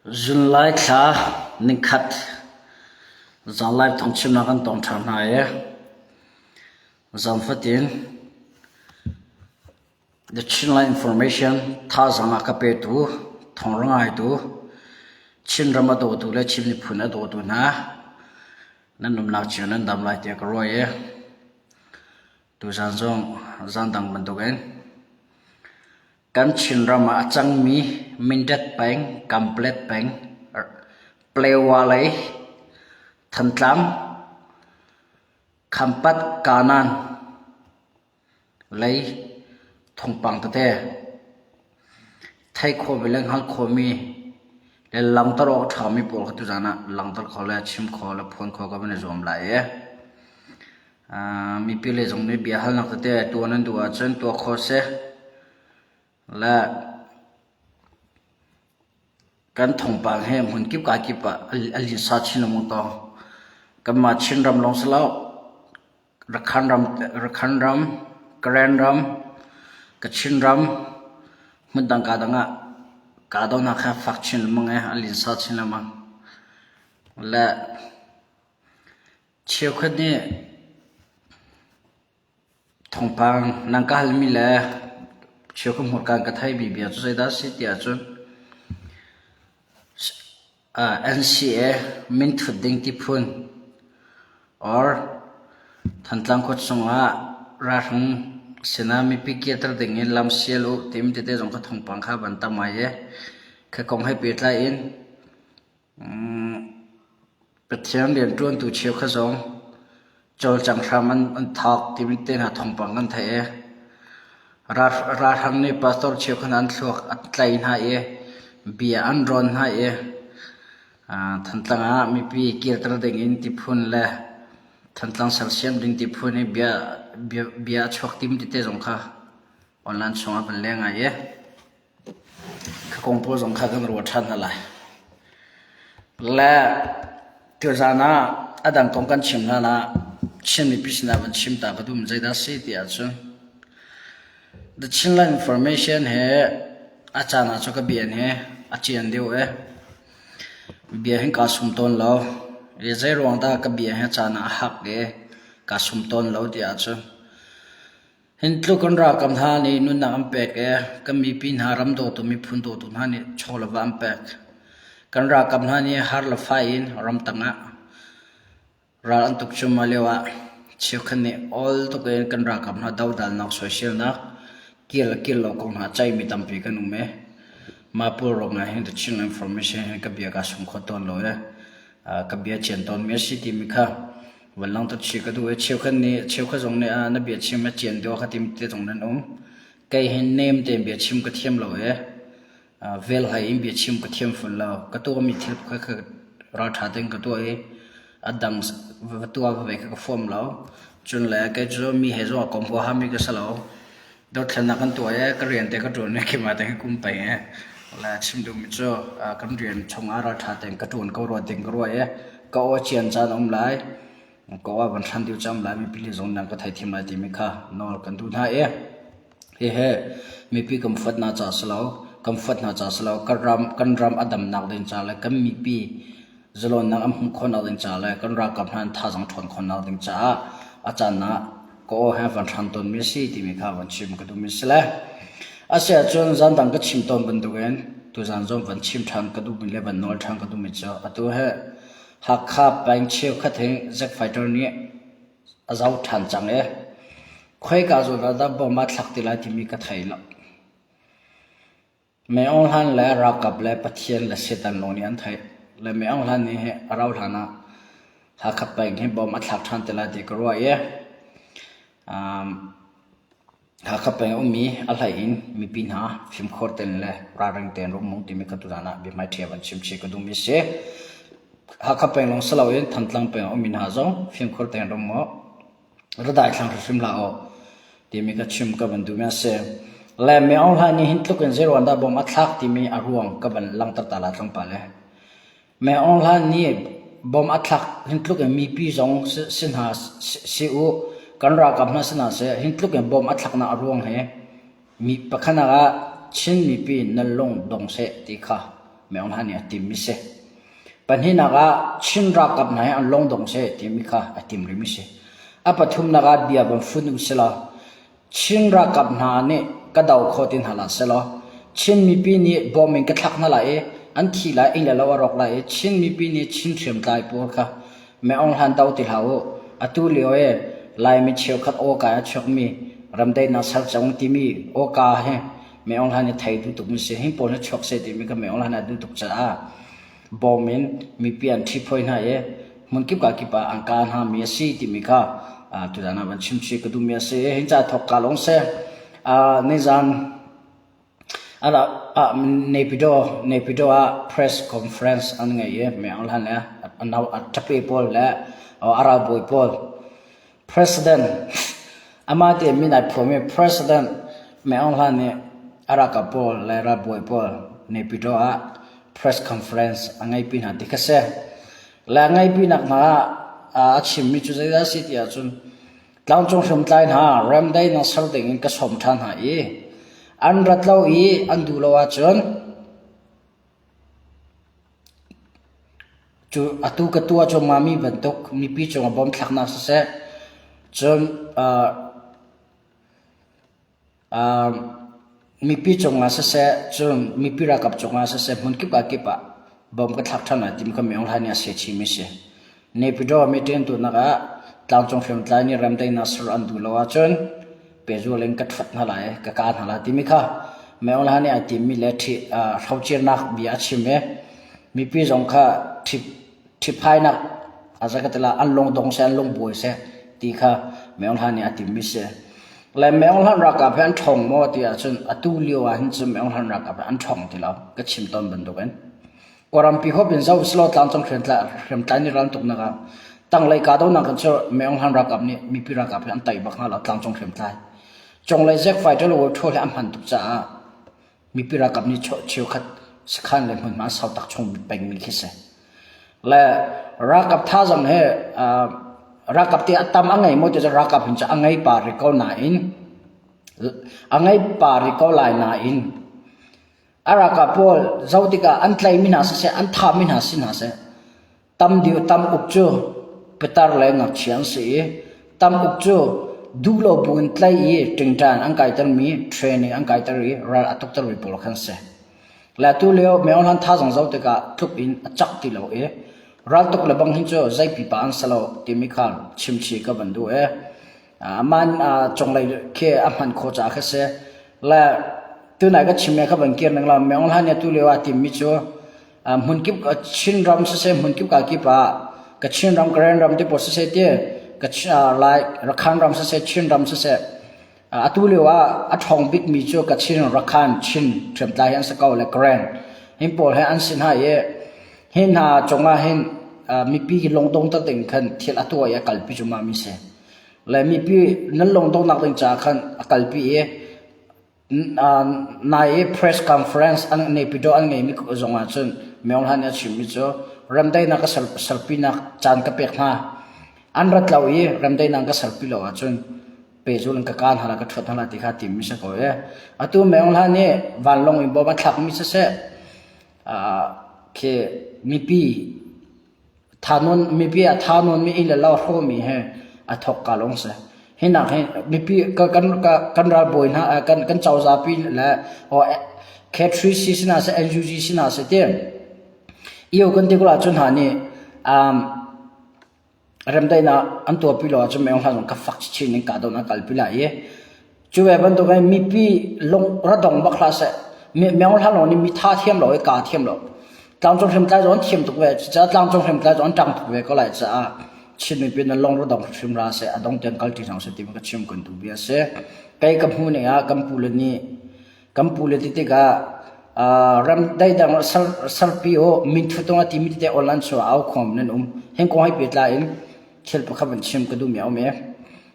Zunlai thla nikhat zanlai thawngchimnak kan tong ṭhan hna i zan fatin The Chinland Information thazaang a ka petu, thawng ngaitu, Chinram a dawtu le Chin miphun a dawtu hna nan umnak cio nan dam lai tiah ka ruah i tuzan zong zan dang bantukin Kan Chinram ah a cangmi Mindat peng, Kamplet peng, Palewa lei, Thantlang, Khampat Kanan lei thawngpang tete theih khawhmi le hngalh khawhmi le langhter awk a ṭhami pawl kha tuzaan ah langhter khawh le chim khawh le phuan khawh ka van i zuam lai i Mipi lei zong nih bia halnak tete tuah nan duh ahcun tuah khawh a si. Le kan thawngpang hi hmunkip kakip ah a linsa chin lengmang tawn. Kanmah Chinram lawng si lo, Rakhan ram, Rakhan ram, Karen ram, Kachin ram, hmundang kaa dang ah kahdohnak hi a fak chin lengmang i a linsa chin lengmang. Le Cheukhat nih thawngpang nan ka halmi le cheukhat hmurka an ka theimi bia cu zeidah a si ti ahcun NCA minthut ding ti phun or Thantlang khua chungah ralhrang sinah mipi kirter ding in lam sial u timi tete zong kha thawngpang kha van tam ngai i khi kong he pehtlai in Pathian rianṭuantu cheukhat zong cawlcang hram an thawk timi te hna thawngpang kan theih i ralhrang nih pastor cheukhat an thluak an tlaih hna i bia an rawn hna i Thantlang ah mipi kirter ding in tiphun le Thantlang sersiam ding tiphun i bia a chuak timi tete zong kha online chungah kan leng ngai i Ka kong pawl zong kha kan ruat ṭhan hna lai. Le tuzaan ah a dang kong kan chim hlan ah Chin mipi sinah van chim ta ka duh zeidah si ti ahcun The Chinland Information he a caan ah cu ka bian he a cian deuh e. Bia hin kaa sum tawn lo. I zei ruang dah ka bia hi a caan ah a hak i kaa sum tawn lo ti ahcun Hin tluk kan ralkap hna nih nunnak an pek i kan mipi hna ram dawtu miphun dawtu hna nih chaw le va an pek. Kan ralkap hna nih har le fai in ramtang ah ral an tuk cuahmah lio ah cheukhat nih awl tuk in kan ralkap hna dodalnak soiselnak kir le kir lo kong hna ceihmi tampi kan um i mah pawl ruangah hin The Chin Information hin ka bia kaa sum kho tawn lo i ka bia cian tawnmi a si timi kha Van langhter chih ka duh i cheukhat nih cheukhat zong nih ah na bia chim a cian deuh kha tim te zong nan um. Kei hin nem tein bia chim ka thiam lo i vel hai in bia chim ka thiam fun lo. Ka tuahmi thil kha kha ralṭha tein ka tuah i a dang va tuah va ve kha ka fuam lo. Cun le kei cu mi he zong a kom huaha mi ka si lo. Dothlennak kan tuah i ka rian te ka ṭuan i keimah te ka um peng i le chim duhmi cu kan rian chungah ralṭha tein ka ṭuan ko rua ding ka ruah i ka aw cian caan a um lai ka aw van hran deuh cang lai mipi le zong nan ka theithiam lai timi kha nawl kan duh hna i hihi mipi kan fuat hna ca si lo kan fuat hna ca si lo kan ram kan ram a damnak ding ca le kan mipi zalonnak an hmuh khawhnak ding ca le kan ralkap hna an thazaang ṭhawn khawhnak ding caah a caan ah ka aw he van hran tawnmi a si timi kha van chim ka duhmi si le a si ahcun zan dang ka chim tawn bantukin tuzan zong van chim ṭhan ka duhmi le van nawl ṭhan ka duhmi cu atu he Hakha peng cheukhat hi Zack Fighter nih a zoh ṭhan cang i khoika zawn ah dah bom a thlak ti lai timi ka thei lo. Mei Aung Hlan le ralkap le Pathian le Satan lawng nih an theih. Le Mei Aung Hlan nih hi a rauh hlan ah Hakha peng hi bom a thlak ṭhan te lai ti ka ruah i um, Hakha peng a ummi a hlei in mipi hna fimkhur tein le ralring tein rum u timi kha tuzaan ah biahmai ṭhia van chim chih ka duhmi a si. Hakha peng lawng si loin Thantlang peng a ummi hna zong fimkhur tein rum u. Ra daithlang hrimhrim hlah u timi ka chim ka van duhmi a si. Le Mei Aung Hlaing nih hin tluk in zeiruang dah bom a thlak timi a ruang ka van langhter ta la tlawmpal e. Mei Aung Hlaing nih bom a thlak hin tluk in mipi zong si hna si u kan ralkap hna si hna seh hin tluk in bom a thlaknak a ruang hi mi pakhatnak ah Chin mipi nan lung dong seh ti kha. Min Aung Hlaing nih a timmi si. Pahnihnak ah Chin ralkap hna hi an lungdong seh timi kha a tim rihmi si. A pathumnak ah bia van fun u silaw Chin ralkap hna nih ka do kho ti hna hlah sehlaw Chin mipi nih bom in ka thlak hna lai i an thi lai, inn le lo a rawk lai i Chin mipi nih Chin hriamtlai pawl kha Min Aung Hlaing do ti hlah u. Atu lio i Laimi cheukhat awka a chuakmi ramdaihnak ser cang timi awka hi Min Aung Hlaing nih thei duh tukmi si. Hi pawl hi chuak seh timi kha Min Aung Hlaing nih a duh tuk caah bawm in mipi an ṭhiphawi hna i hmunkip ka kip ah an kah hna mi a si timi kha tutan ah van chim chih ka duhmi a si. Hin ca thawk ka lawng si. Nizan Naypyidaw Naypyidaw ah press conference an ngei i Min Aung Hlaing le a ṭape pawl le a ralbawi pawl President amah te min ai phuami President Min Aung Hlaing nih a ralkap pawl le ralbawi pawl Naypyidaw ah press conference a ngeihpi hna ti kha si. Le a ngeihpinak hna ah a chimmi cu zeidah a si ti ahcun tlangcung hriamtlai hna remdaihnak ser ding in ka sawm ṭhan hna i an rat lo i an duh lo ahcun Cu atu ka tuah cuahmahmi bantuk mipi cungah bom thlaknak siseh, cun uh, uh, mipi cungah siseh, cun mipi ralkap cungah siseh, hmunkip ah kip ah bom ka thlak ṭhan lai timi kha Min Aung Hlaing nih a seh chihmi a si. Naypyidaw meeting tuahnak ah tlangcung hriamtlai nih remdaihnak ser an duh lo ahcun pehzul in ka ṭhuat hna lai, ka kah hna lai timi kha Min Aung Hlaing nih ai timmi le hrocirnak bia a chim i mipi zong kha ṭhiphainak a zei ka ti lai an lungdong seh an lungbuai seh ti kha Min Aung Hlaing nih a timmi si. Le Min Aung Hlaing ralkap hi an ṭhawng maw ti ahcun atu lio ah hin cun Min Aung Hlaing ralkap hi an ṭhawng ti lo ka chim tawn bantukin. Kawlrampi huap in zoh usih law tlangcung hriamtlai nih raltuknak ah tanglei kahdohnak in cu Min Aung Hlaing ralkap nih mipi ralkap hi an tei bak hna lo tlangcung hriamtlai. Cunglei Zack fighter le World Tour hi an hman tuk caah mipi ralkap nih cheukhat sakhan le hmunhma sau tak chung pengmi khi si. Le ralkap thazaang he ralkap ti a tam a ngei maw ti cu ralkap hin cu a ngei pa rih ko nain a ngei pa rih ko lai nain A ralkap pawl zoh tikah an tlaihmi hna siseh, an thahmi hna si hna seh, tam deuh tam uk cu pitar le ngakchia an si i tam uk cu duh lo bu in tlaih i ṭingṭan an kaitermi training an kaiter i ral a tuktermi pawl khan si. Le atu lio Min Aung Hlaing thazaang zoh tikah tluk in a cak ti lo i raltuk le bang hin cu zei pipa an si lo timi kha chimchih ka van duh i man cunglei khi a hman khawh caah khi si. Le tunai ka chim kha van kir ning la Min Aung Hlaing nih atu lio ah timmi cu hmunkip Chin ram siseh hmunkip ka kip ah ka Chin ram Karen ram te pawl siseh ti ka Lai Rakhan ram siseh Chin ram siseh atu lio ah a ṭhawng bikmi cu Kachin Rakhan Chin hriamtlai hi an si ko le Karen hin pawl he an si hna i hi hna cungah hin mipi lungdong tak ding khan thil a tuah i a kalpi cu mah mi si. Le mipi nan lungdonghnak ding caah khan a kalpi i nai i press conference an Naypyidaw an ngeimi zong ah cun Min Aung Hlaing nih a chimmi cu remdaihnak ka serpinak caan ka pek hna. An rat lo i remdaihnak ka serpi lo ahcun pehzul in ka kaan hna lai ka ṭhuat hna lai ti kha timmi si ko i atu Min Aung Hlaing nih vanlawng in bom a thlakmi siseh khi mipi Thanawn mipi ah thanawnmi inn le lo hrawmi he a thawk ka lawng si. Hi nak hi mipi kan kan ralbawi hna kan kan cozahpi le K3C sina seh NUG sina seh ti iyo kan ti kula cun hna nih um remdaihnak an tuahpi lo ahcun Min Aung Hlaing zong ka fak chin in kahdohnak kalpi lai i Cu ve bantuk in mipi lung ra dong bak hlah seh. Min Aung Hlaing lawng nih mi tha thiam lo i kaa thiam lo. Tlangcung hriamtlai zong an thiam tuk ve. Cucaah tlangcung hriamtlai zong an ṭang tuk ve ko lai caah Chin mipi na lung ra dong hrim hlah seh. A dong tiang kal ṭi hna usih ti ka chim kan duh bia a si. Kei ka hmuh ning ah kan pule nih kan pule ti tikah ram daidang sarpi u minthu tung a timi tete online chuah au khom nan um. Hin kong hai pehtlai in thil pakhat van chim ka duhmi a um i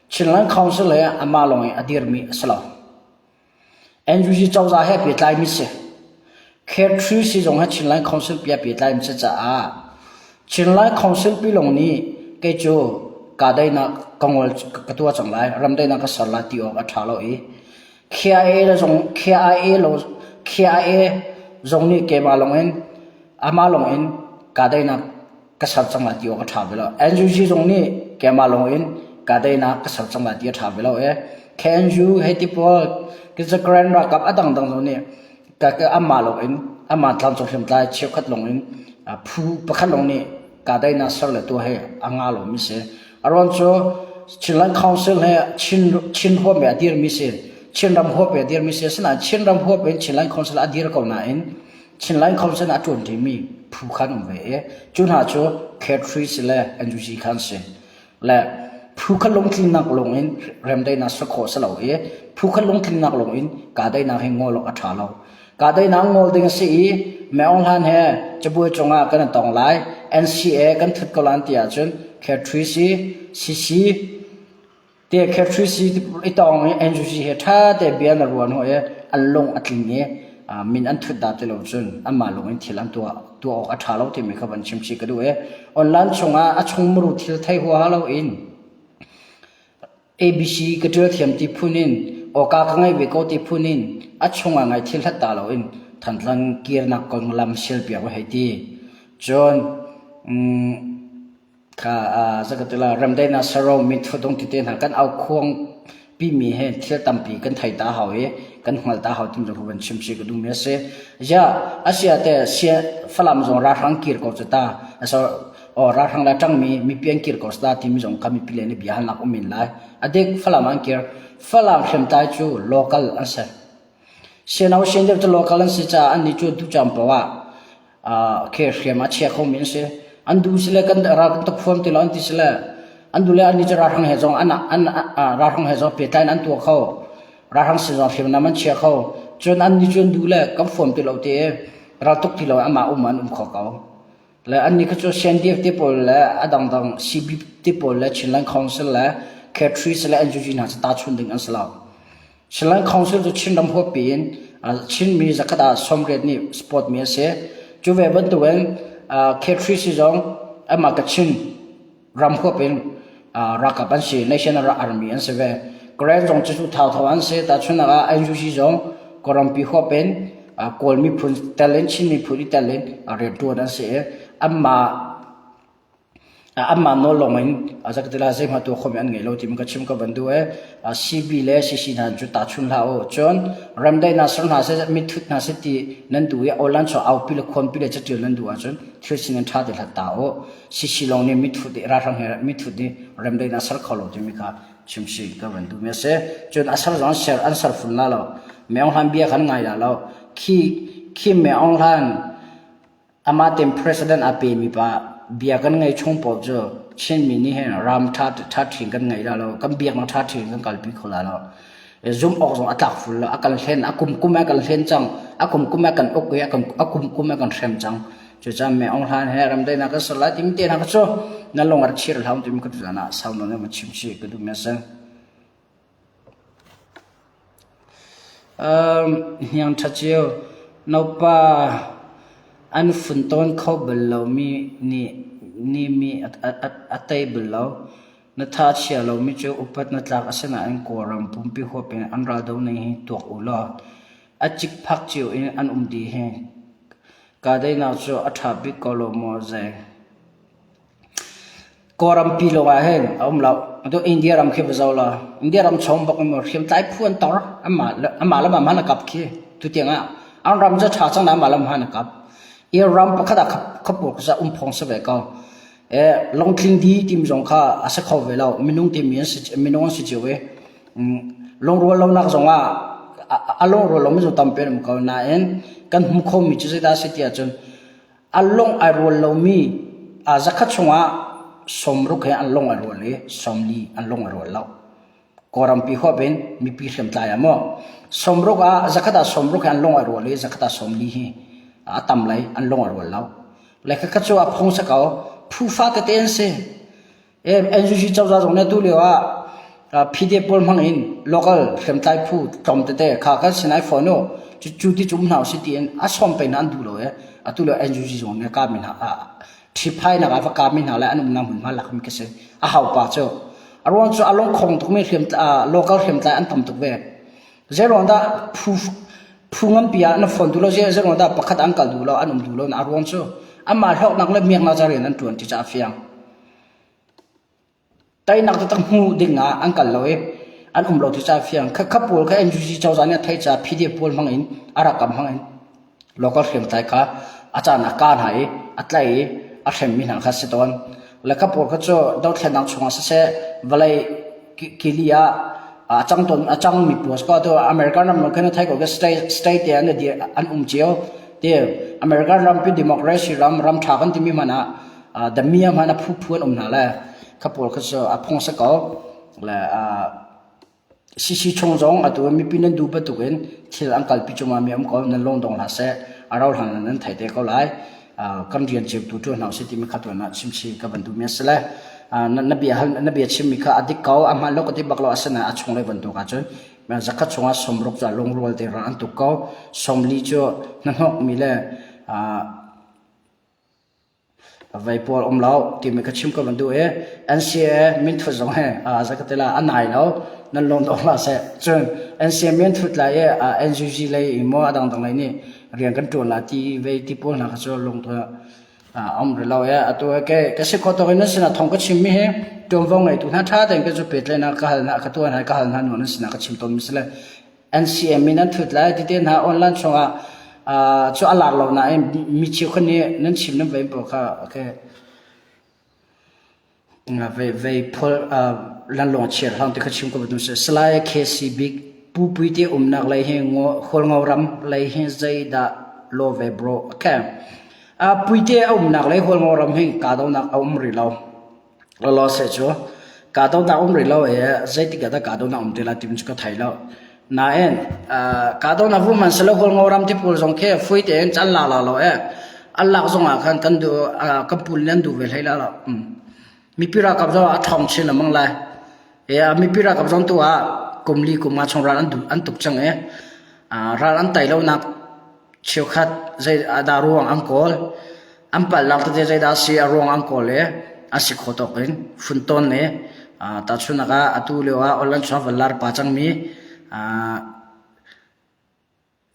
Chinland Council he amah lawng in a dirmi a si lo. NUG cozah he pehtlaimi si. Care 3 zong he Chinland Council pi a pehtlaimi si caah Chinland Council pi lawng nih kei cu kahdaihnak ka ngol ka tuah cang lai, ramdaihnak ka ser lai ti awk a ṭha lo i KIA le zong KIA lo KIA zong nih keimah lawng in. Amah lawng in kahdaihnak ka ser cang lai ti awk a ṭha ve lo. NUG zong nih keimah lawng in kahdaihnak ka ser cang lai ti a ṭha ve lo i KNU hei ti pawl Karen ralkap a dangdang zong nih amah lawng in amah tlangcung hriamtlai cheukhat lawng in phu pakhat lawng nih kahdaihnak ser le tuah hi a ngah lomi si. A ruang cu Chinland Council he Chin Chin huap he a dirmi si. Chinram huap he a dirmi si. Asinain Chinram huap in Chinland Council a dir ko nain Chinland Council a ṭuan ṭimi phu khan um ve i cu hna cu K3 le NUG khan si. Le phu kha lungtlinnak lung in remdaihnak ser khawh si lo i phu kha lungtlinnak lung in kahdaihnak hi ngol awk a ṭha lo. Kahdaihnak ngol ding a si i Maung Hlan he cabuai cungah kan i tong lai. NCA kan thut ko lan ti ahcun K3 CC Te Kherhrisi i tawng i NUG he ṭha te bia na ruah hnu i an lung a tling i min an thut dah ti lo cun anmah lung in thil an tuah tuah awk a ṭha lo timi kha van chim chih ka duh i online chungah a chungmuru thil thei huaha loin ABC ka ṭial thiam ti phun in awka ka ngei ve ko ti phun in a chungah ngai thil hlat ta loin Thantlang kirnak konglam sialpiak u hei ti. Cun Kha zakatila remdaihnak saro mithu dong tete hna kan aukhuang pimi he thil tampi kan thei ta hau i kan hngal ta hau tim zong van chim si ka duhmi a si. Ya asia te sia Falam zong ralhrang kir ko cu ta so o ralhrang la tangmi mipi an kir ko ta timi zong kha mipi le nih bia halnak um in lai. Adik Falam an kir. Falam hriamtlai cu local an si. Siano sian deuh cu local an si caah annih cu ducam paoh ah khi hriam a chia khomi an si. An duh sile kan ral kan tuk huam ti lo an ti sile an duh le annih cu ralhrang he zong an an ralhrang he zong pehtlai in an tuah kho. Ralhrang sin zong hriamnam an chia kho. Cun annih cu an duh le kan fuam ti lo ti i raltuk ti lo amah um an um kho ko. Le annih kha cu CNDF te pawl le a dangdang CB te pawl le Chinland Council le K3 le NUG hna cu tahchun ding an si lo. Chinland Council cu Chinram huappi in Chinmi zakhat ah 80 nih support mi a si. Cu ve bantukin K3C zong amah Kachin ram huap in ralkap an si, National Army an si ve. Karen zong cu thauthau an si. Tahchunhnak ah NUG zong Kawlrampi huap in Kawl miphun tel in Chin miphun i tel in rianṭuan an si i anmah Anmah nawl lawng in zakatila zeihmah tuah khomi an ngei lo timi ka chim ka van duh i CB le CC hna cu tahchun hlah u. Cun remdaihnak ser hna seh, mitthut hna seh ti nan duh i awlan chuah aupi le khuanpi le catial nan duh ahcun thil sining ṭha te hlat ta u. CC lawng nih mitthut i ralhrang he mitthut nih remdaihnak ser kho lo timi kha chimsi ka van duhmi a si. Cun a ser zong an ser an ser fun la lo. Meong Hlan bia khan ngai la lo. Khi khi Meong Hlan Amah tein president a pemi pa bia kan ngei chung paoh cu Chinmi nih hin ram ṭha ṭha kan ngei la lo, kan biaknak ṭha ṭhin kan kalpi kho la lo. Zumh awk zong a tlak ful lo. A kan hlen, a kum kum a kan hlen cang, a kum kum a kan uk i a kum kum a kan hrem cang. Cucaah me Aung Hlan he ramdaihnak kan ser lai timi te hna kha cu na lung a rak chir hlah timi ka tuzan ah sau nawn in chim chih ka duhmi a si. Hniang ṭha cio, naupa an funtawn kho bal lomi nih mi a tei bal lo. Na tha a chia lomi cu upat na tlak asinain Kawlram pumpi huap in an raldo ning hi tuak u law a cikphak cio in an um dih hi kahdaihnak cu a ṭha bik ko lo maw zei? Kawlrampi lawng ah hin a um lo. Atu India ram khi va zoh law, India ram chung bak in hriamtlai phu an tor. Amah le amah le mah a kap khi. Tutiang ah an ram cu ṭha cang na amah le mah a kap. I ram pakhat ah khapu kha um phong si ve ko. E lungtling di tim zong kha a si kho ve lo. Minung timi an si minung an si cio i lungrual lonak zong ah a lungrual lomi zong tampi an um ko nain kan hmu khomi cu zeidah a si ti ahcun A lung ai rual lomi zakhat chungah 60 he an lung ai rual i 40 an lung ai rual lo. Kawlrampi huap in mipi hriamtlai ah maw 60 ah zakhat ah 60 he an lung ai rual i zakhat ah 40 hi a tam lei an lung ai rual lo. Le khakhat cu a phung si ko phufa tete an si. NUG cozah zong nih tulio ah PDF pawl hmang in local hriamtlai phu tlawm tete kha kan sin ai fawn u cu ti cu um hna usih tiin a sawm peng hna an duh lo i atu lio NUG zong nih a mi hna ṭhiphai nak ah va kah mi hna le an umnak hmunhma lak mi khi si a hau pa cu a ruang cu a lungkhong tukmi hriam local hriamtlai an tam tuk ve. Zeiruang dah phu. Phu nganpi ah na phone duh lo zeiruang dah pakhat an kal duh lo an um duh lo na a ruang cu anmah hlawknak le miaknak ca rian an ṭuan ti ca a fiang. Teinak taktak hmuh ding ah an kal lo i an um lo ti ca a fiang. Kha pawl kha NUG cozah nih a theih caah PDF pawl hmang in a rakam hmang in local hriamtlai kha a caan ah ka hna i a tlaih i a hremmi hna kha si tawn. Le kha pawl kha cu dothlennak chungah siseh vawlei kili ah a cang tawn a cangmi pawl ko tu American ram khin thai ko ke state state te an an um cio ti American ram pi democracy ram ram tha kan timi hmanh ah damia hmanh a phu phu an um hna le kha pawl kha cu a phung se ko le CC chung zong atu mipi nan duh bantukin thil an kalpi cungah mi um ko nan lung dong hlah seh a rau hlan nan thei te ko lai kan rian cio tu ṭuan hna usih timi kha tuan ah chimchin ka van duhmi a si le na bia hal na bia chimmi kha a dik ko a hmaan lo ka ti bak lo asinain a chunglei bantuk ahcun zakhat chungah sawmruk cu lungrual te ral an tuk ko sawmli cu hnahnawkmi le Vei pawl um lo timi ka chim ka van duh i NCA minthut zong hi zakatila a nai lo nan lawm dawh hlah seh. Cun NCA minthut lai i NUG lei i maw a dangdang lei nih rian kan ṭuan la ti vei ti pawl hna kha cu lung a um rih lo i atu ke ka si khawh tawk in nan sinah thawng ka chimmi hi ṭuanvo ngeitu hna ṭha tein ka cu pehtlaihnak ka hal hna ka tuah hna ka hal hna hnu nan sinah ka chim tawnmi si le NCM in an thut lai tite hna online chungah cu a lar lo nain mi cheukhat nih nan chim nan vei pawl kha okay vei vei phol lan lawng chiar hlang ti kha chim ko tu Salai KC Big Pu Pui te umnak lei hi Hualngo ram lei hi zeidah lo ve bro okay Puite a umnak lei Hualngo ram hi kahdohnak a um rih lo Lawlaw seh cu kahdohnak um rih lo i zeitik ah dah kahdohnak um te lai timi cu ka thei lo. Nain kahdohnak vu hmanhsehlaw Hualngo ram tipawl zong khi fui tein an lak la lo i an lak zong ah khan kan duh kan pul nih an duh ve hlei la lo. Mipi ralkap zong a ṭhawng chin lengmang lai. I mipi ralkap zong tu ah kum li kum nga chung ral an tuk cang i ral an tei lonak cheukhat zei dah ruang an kawl. An palhnak tete zeidah a si a ruang an kawl i a si kho tawk in funtawn i tahchunhnak ah atu lio ah online chung van lar pa cangmi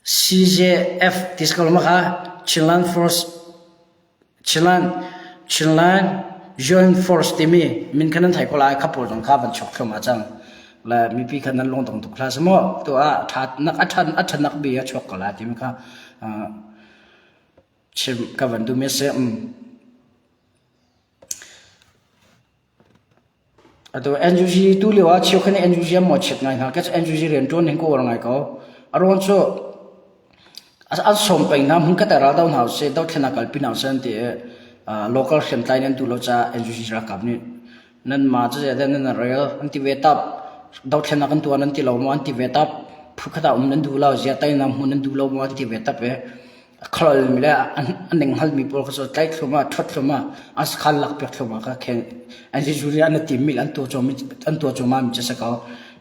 CJF ti si ko lo kha Chinland Force Chinland Chinland Joint Force timi min kha nan thei ko lai kha pawl zong kha van chuak thluahmah cang le mipi kha nan lungdong tuk hlah seh mu tu ah a ṭhan a ṭhanak bi a chuak ko lai timi kha Chim ka van duhmi a si. Atu NUG tu lio ah cheukhat nih NUG an mawhchiat ngai hna. Ka NUG rian ṭuan hin ka uar ngai ko. A ruang cu an sawm peng hna hmun khat ah ral do hna usih, dothlennak kalpi hna usih an ti i local hriamtlai nih an duh lo caah NUG ralkap nih nanmah cu zeidah nan rel an ti ve tap. Dothlennak kan tuah nan ti lo maw an ti ve tap. Phukhat ah um nan duh lo, ziah teinak hmun nan duh lo maw an ti ve tap i a kholmi le a ning hngalmi pawl kha cu tlaih thluahmah ṭhawt thluahmah an sakhan lakpiak thluahmah kha khen an zizuri an timmi an tuah cuahmah an tuah cuahmah mi cu si ko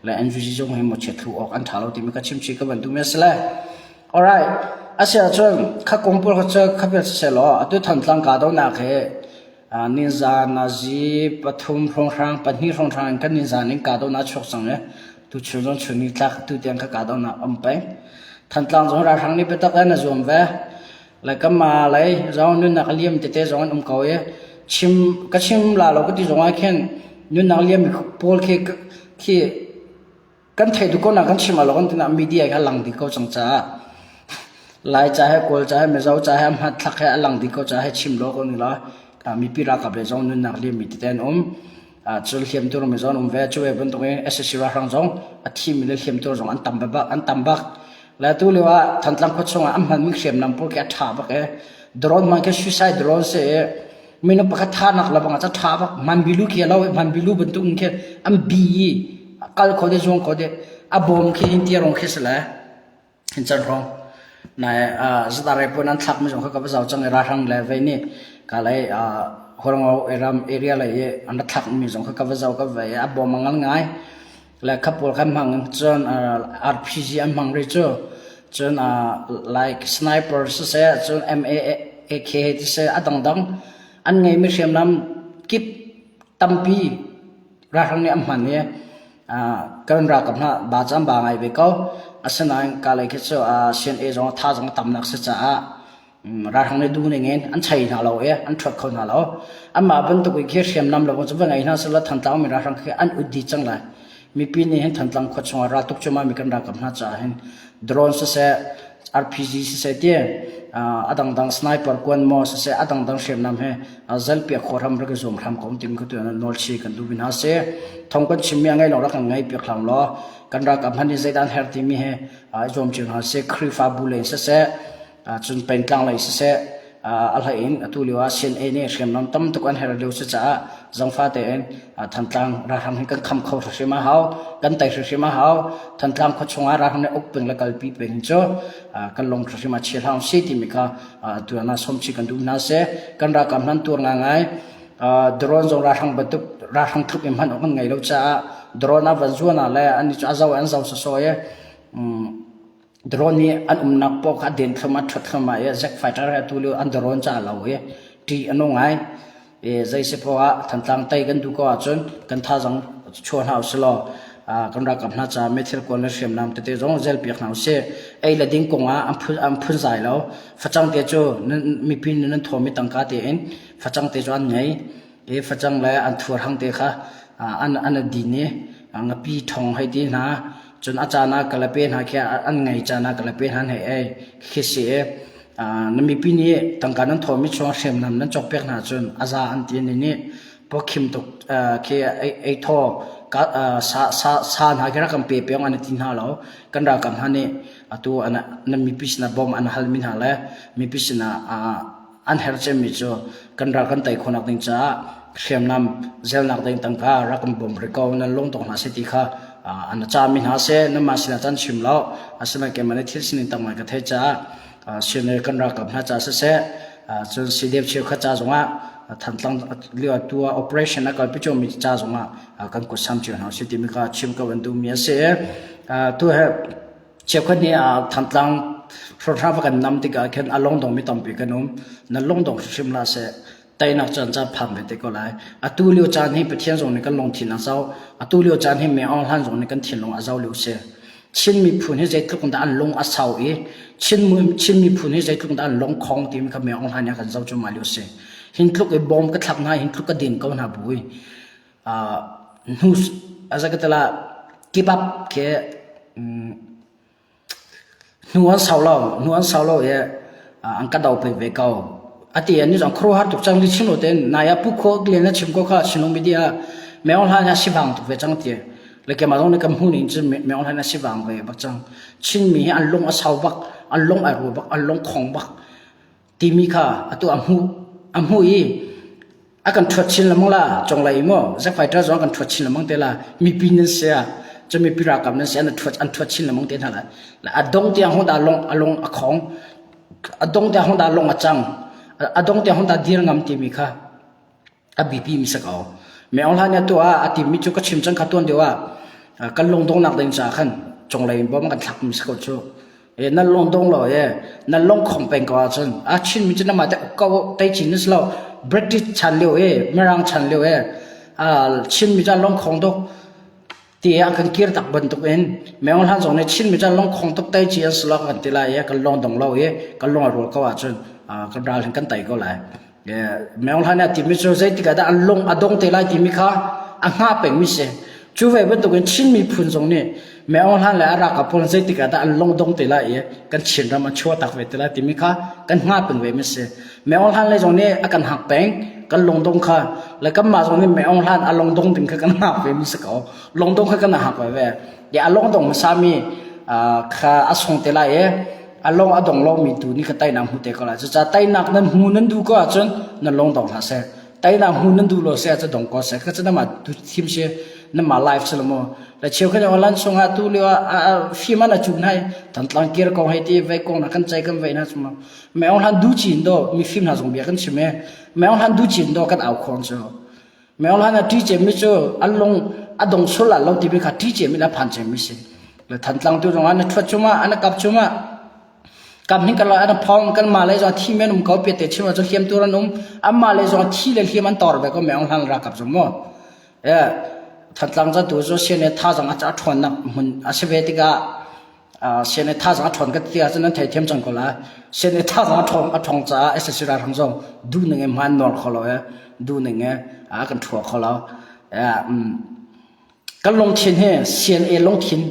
le an zuzi zong hi mawchiat thlu awk an ṭha lo timi ka chimchih ka van duhmi a si le alright a si ahcun kha kong pawl kha cu kha vial siseh law atu Thantlang kahdohnak hi nizan nazi pathum hrawnghrang pahnih hrawnghrang in kan nizan in kahdohnak chuak cang i tuchun zong chun ni tlak tu tiang ka kahdohnak um peng Thantlang zong ralhrang nih biatak in a zuam ve le kanmah lei zong nunnak a liam tete zong an um ko i chim ka chim la lo ka ti zong ah khin nunnak liam pawl khi khi Kan theih duh ko na kan chim lo kan tina media kha lang dih ko cang caah Lai ca he Kawl ca he Mizo ca he hmanthlak he a lang dih ko caah he chim lo ko ni la mipi ralkap le zong nunnak liam mi tete an um cun hliamtur mi zong an um ve cu ve bantuk in SAC ralhrang zong a thi mi le hliamtur zong an tam bak an tam bak le tu lio ah Thantlang khua chung ah an hman mi hriamnam pawl khi a tha bak e drone hman khi suicide drone se Minung pakhat thanak le bang ah tha bak man bilu khi lo man bilu bantuk in khi an bi i kal kho de zuang kho de a bawm khi hin tia rong khi si le hin chan rong nai zatare pun an thlak mi zong kha ka va zau cang i ralhrang le vei nih ka lei Hualngo ram area lei i an ra thlak mi zong kha ka va zau ka vei a bawm a ngan ngai le kha pawl kha hmang cun RPG an hmang rih cu cun like sniper siseh cun MAAK ti seh a dangdang an ngeimi hriamnam kip tampi ralhrang nih an hman i. Kan ralkap hna ba cu an ba ngai ve ko. Asinain Kalay khi cu CNA zong tha zong tamnak si caah ralhrang nih duh ning in an chei hna lo i an ṭhuat kho hna lo. Anmah bantuk i khi hriamnam lo cu va ngei hna selaw Thantlang mi ralhrang khi an ut dih cang lai. Mipi nih hin Thantlang khua chungah raltuk cuahmah mi kan ralkap hna caah hin drone siseh, RPG siseh ti a dangdang sniper kuan maw siseh a dangdang hriamnam he zalpiak khawh hram rak i zuam hram ko timi khi tu nawlchi kan duh mi hna si. Thong kan chimmi a ngei lo rak kan ngei piak hlang law kan ralkap hmanh nih zeidah an herh timi he i zuam cio hna sih. Khrihfabu lei siseh, cun pengtlang lei siseh a hlei in atu lio ah CNA nih hriamnam tam tuk an herh lio si caah zangfa tein Thantlang ralhrang hi kan kham kho hrimhrim a hau kan tei hrimhrim a hau Thantlang khua chungah ralhrang nih uk peng le kalpi peng cu kan lung hrimhrim a chia hlah si timi kha tu ah sawmchi kan duh hna seh kan ralkap hman tuar ngai drone zong ralhrang bantuk ralhrang tluk in hman awk an ngei lo caah drone a van zuan ah le an cu a zo an zo sasawi Drone nih an umnak paoh kha a den thluahmah ṭhuat thluahmah i jet fighter he atu lio an drone ca a lo i ṭih a nung ngai. I zei si poah ah Thantlang tei kan duh ko ahcun kan thazaang chuah hna usih law kan ralkap hna caah meithil kuan le hriamnam tete zong zelpiak hna usih. Ei le ding kong ah an phun an phunzai lo. Facang te cu mipi nih nan thawmi tangka tein facang te cu an ngei. I facang le an thur hang te kha an an din i ngapi ṭhong hei ti hna cun a caan ah kalape hna khi an ngei caan ah kalape hna an hei ei khi si i na mipi nih tangka nan thawmi chung hriamnam nan cawkpiak hna cun a za an ti ni nih pawkhim tuk khi ei thaw sa sa sa hna khi rak kan pe piang an ti hna lo kan ralkap hna nih atu na mipi sinah bom an halmi hna le mipi sinah an herh cemmi cu kan ral kan tei khawhnak ding caah hriamnam zelnak ding tangka rak kan bawm rih ko nan lung tong hna seh ti kha an cami hna seh nanmah sinah can chim lo asinain keimah nih thil sining tam ngai ka theih caah sinai kan ralkap hna ca siseh cun CDF cheukhat ca zongah Thantlang lio tu ah operation a kalpi ciomi ca zongah kan kut sam cio hna si timi kha chim ka van duhmi a si. Tu he Cheukhat nih Thantlang hrawhhrang va kan nam tikah khin a lungdongmi tampi kan um. Na lungdong hrimhrim hlah seh. Teinak caan caan phan ve te ko lai. Atu lio caan hi Pathian zong nih kan lungthin a zau. Atu lio caan hi Meng Aung Hlan zong nih kan thinlung a zau lio si. Chin miphun hi zeitluk in dah an lung a sau i Chin, Chin miphun hi zeitluk in dah an lung khong timi kha Meng Aung Hlan nih a kan zoh cuahmah lio si. Hin tluk i bom ka thlak hna, hin tluk ka din ko hna bu i hnu azakatala give up khi hnu an sau lo hnu an sau lo i an ka do peng ve ko ati an ni zong khuaruahhar tuk cang li chim lo ten nai ah pu kho lian na chim ko kha sinung media Meng Hlan a sivang tuk ve cang ti le keimah zong nih kan hmu ning cun Meng Hlan a sivang ve bak cang Chinmi hi an lung a sau bak an lung ai ru bak an lung khong bak timi kha atu a hmuh a hmuh i a kan ṭhuat chin lengmang la conglei maw zack fighter zong a kan ṭhuat chin lengmang te la mipi nan si ah cun mipi ralkap nan si an ṭhuat an ṭhuat chin lengmang te hna la a dong tiang hung dah lung a lung a khong a dong tiang hung dah lung a cang a dong tiang hung dah dir ngam timi kha a biapi mi si ko. Meng Aung Hlaing nih a tuah a timmi cu ka chim cang kha tuan deuh ah kan lungdonghnak ding caah khan cunglei in bom kan thlak mi si ko cu. E nan lungdong lo e nan lung khong peng ko ahcun a Chin mi cu namah te ko tei chin ni si lo British chan lio e Mirang chan lio e Chin mi cu lung khong tuk ti an kan kir tak bantuk in Meng Aung Hlan zong nih Chin mi cu lung khong tuk tei ci an si lo kan ti lai i kan lung dong lo i kan lung a rual ko ahcun kan ral hin kan tei ko lai. Meng Aung Hlaing nih a timi cu zeitik ah dah an lung a dong te lai timi kha a hngah pengmi si. Cu ve bantukin Chin miphun zong nih Meng Aung Hlaing le a ralkap pawl zeitik ah dah an lung dong te lai i kan Chinram an chuahtak ve te lai timi kha kan hngah peng ve mi si. Meng Aung Hlaing le zong nih a kan hngak peng kan lungdong kha le kanmah zong nih Meng Aung Hlaing a lungdong ding kha kan hngak ve mi si ko. Lungdong kha kan hngak ve ve. A lungdong hmasa mi kha a sung te lai i a lung a dong lomi tu nih kha teinak hmu te ko lai. Cucaah teinak nan hmu nan duh ko ahcun nan lung dong hlah seh. Teinak hmu nan duh lo seh ahcun dong ko seh. Kha cu namah tu thim si namah life si lo mu. Le cheu khan online chungah tu lio ah fim an a cu hna i Thantlang kir kong hei ti vei kong na kan cei kan vei hna cu Meng Aung Hlan du chin do mi fim hna zong bia kan chim e. Meng Aung Hlan du chin do kan au khon cu. Meng Aung Hlan a ṭi cemmi cu an lung a dong sul ah lo timi kha ṭi cemmi le phan cemmi si. Le Thantlang tu zongah na ṭhuat cungah an kap cungah kam hin kan an phong kan mah le zong thi men um ko piate chim cu hliam tur an um amma le zong thi le hliam an tor ve ko Meng Aung Hlan ralkap zong mu. Thantlang cu tu cu CNA thazaang a ṭhawnnak hmun a si ve tikah CNA thazaang a ṭhawn ka ti ahcun nan theithiam cang ko lai. CNA thazaang a ṭhawng a ṭhawng caah sac ralhrang zong duh ning in hman nawl kho lo i duh ning in a kan ṭhua kho lo. Kan lungthin hi CNA lungthin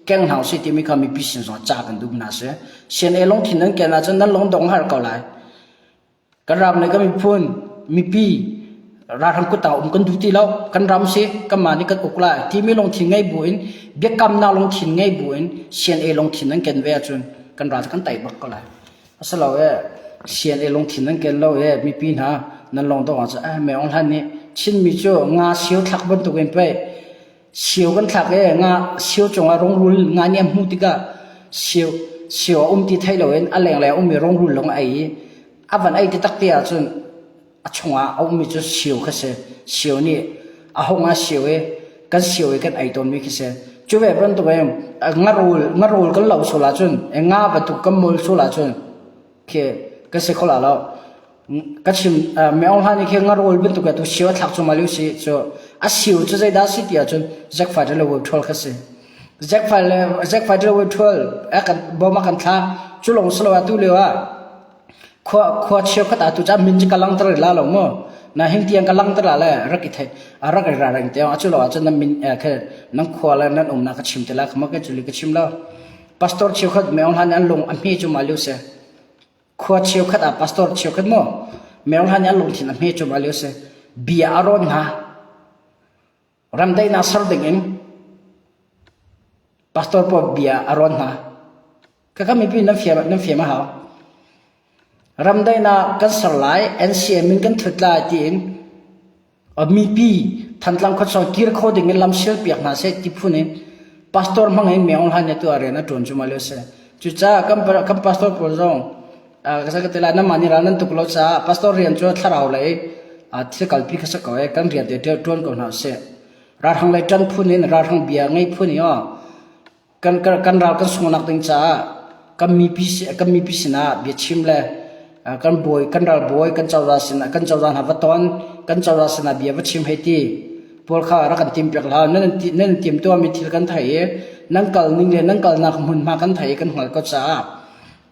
keng hna usih timi kha mipi sin zong ca kan duh hna si. CNA lungthin nan ken ahcun nan lungdong har ko lai. Kan ram le kan miphun, mipi ralhrang kut ah um kan duh ti lo. Kan ram si, kanmah nih kan uk lai timi lungthin ngei buin biakamnak lungthin ngei buin CNA lungthin nan ken ve ahcun kan ral kan tei bak ko lai. Asilo e CNA lungthin nan ken lo e mipi hna nan lawng dong ahcun eh Me Aung Hlan nih Chinmi cu nga sio thlak bantuk in pei sio kan thlak e nga sio cungah rungrul nga nih a hmuh tikah sio sio a um ti thei loin a lenglei a ummi rungrul lawng a ei i a van ei ti tak te ahcun a chungah a ummi cu sio kha si. Sio nih a hung ah sio i kan sio i kan ei tawnmi khi si. Cu ve bantuk in ngarul ngarul kan lo sual ahcun nga bantuk kan mul sual ahcun khi kan si kho la lo. Ka chim Me Aung Hlaing nih khi ngarul bantuk tu sio a thlak cu ma si cu a sio cu zeidah si ti ahcun Jack Fighter le Web Troll kha si. Jack Fighter le Jack Fighter le Web Troll a kan bom a kan thlak cu lawng si lo ah tu lio ah Khua khua cheukhat ah tucaan min cu ka langhter rih la lo mu. Na hing tiang ka langhter la le rak i thei rak i ra reng tiang a cu lo ahcun nan min khe nan khua le nan umnak ka chim te la khama ke culi ka chim lo. Pastor cheukhat meong hlan an lung a hme cu ma liu se. Khua cheukhat ah pastor cheukhat mu meong hlan an lungthin a hme cu ma liu se. Bia a rawn hna. Ramdaihnak ser ding in pastor pawl bia a rawn hna. Kaka mipi nan fiam nan fiam a hau. Ramdaihnak kan ser lai, NCM in kan thut lai tiin mipi Thantlang khuachung kir kho ding in lam sial piak hna seh ti phun in pastor hmang in Myo Aung Hlaing nih tu ah rian a ṭuan cu ma lio si. Cucaah kan kan pastor pawl zong ka ti lai nanmah nih ral nan tuk lo caah pastor rian cu thlarau lei thil kalpi kha si ko i kan rian te ṭuan ko hna usih. Ralhrang lei ṭan phun in ralhrang bia ngei phun i aw kan kan ral kan sunghnak ding caah kan mipi kan mipi sinah bia chim le kan bawi kan ral bawi kan cozah sinah kan cozah hna va ton kan cozah sinah bia va chim hei ti pawl kha rak kan tim piak hlah nan nan tim tuahmi thil kan thei i nan kal ning le nan kalnak hmunhma kan thei i kan hngalh ko caah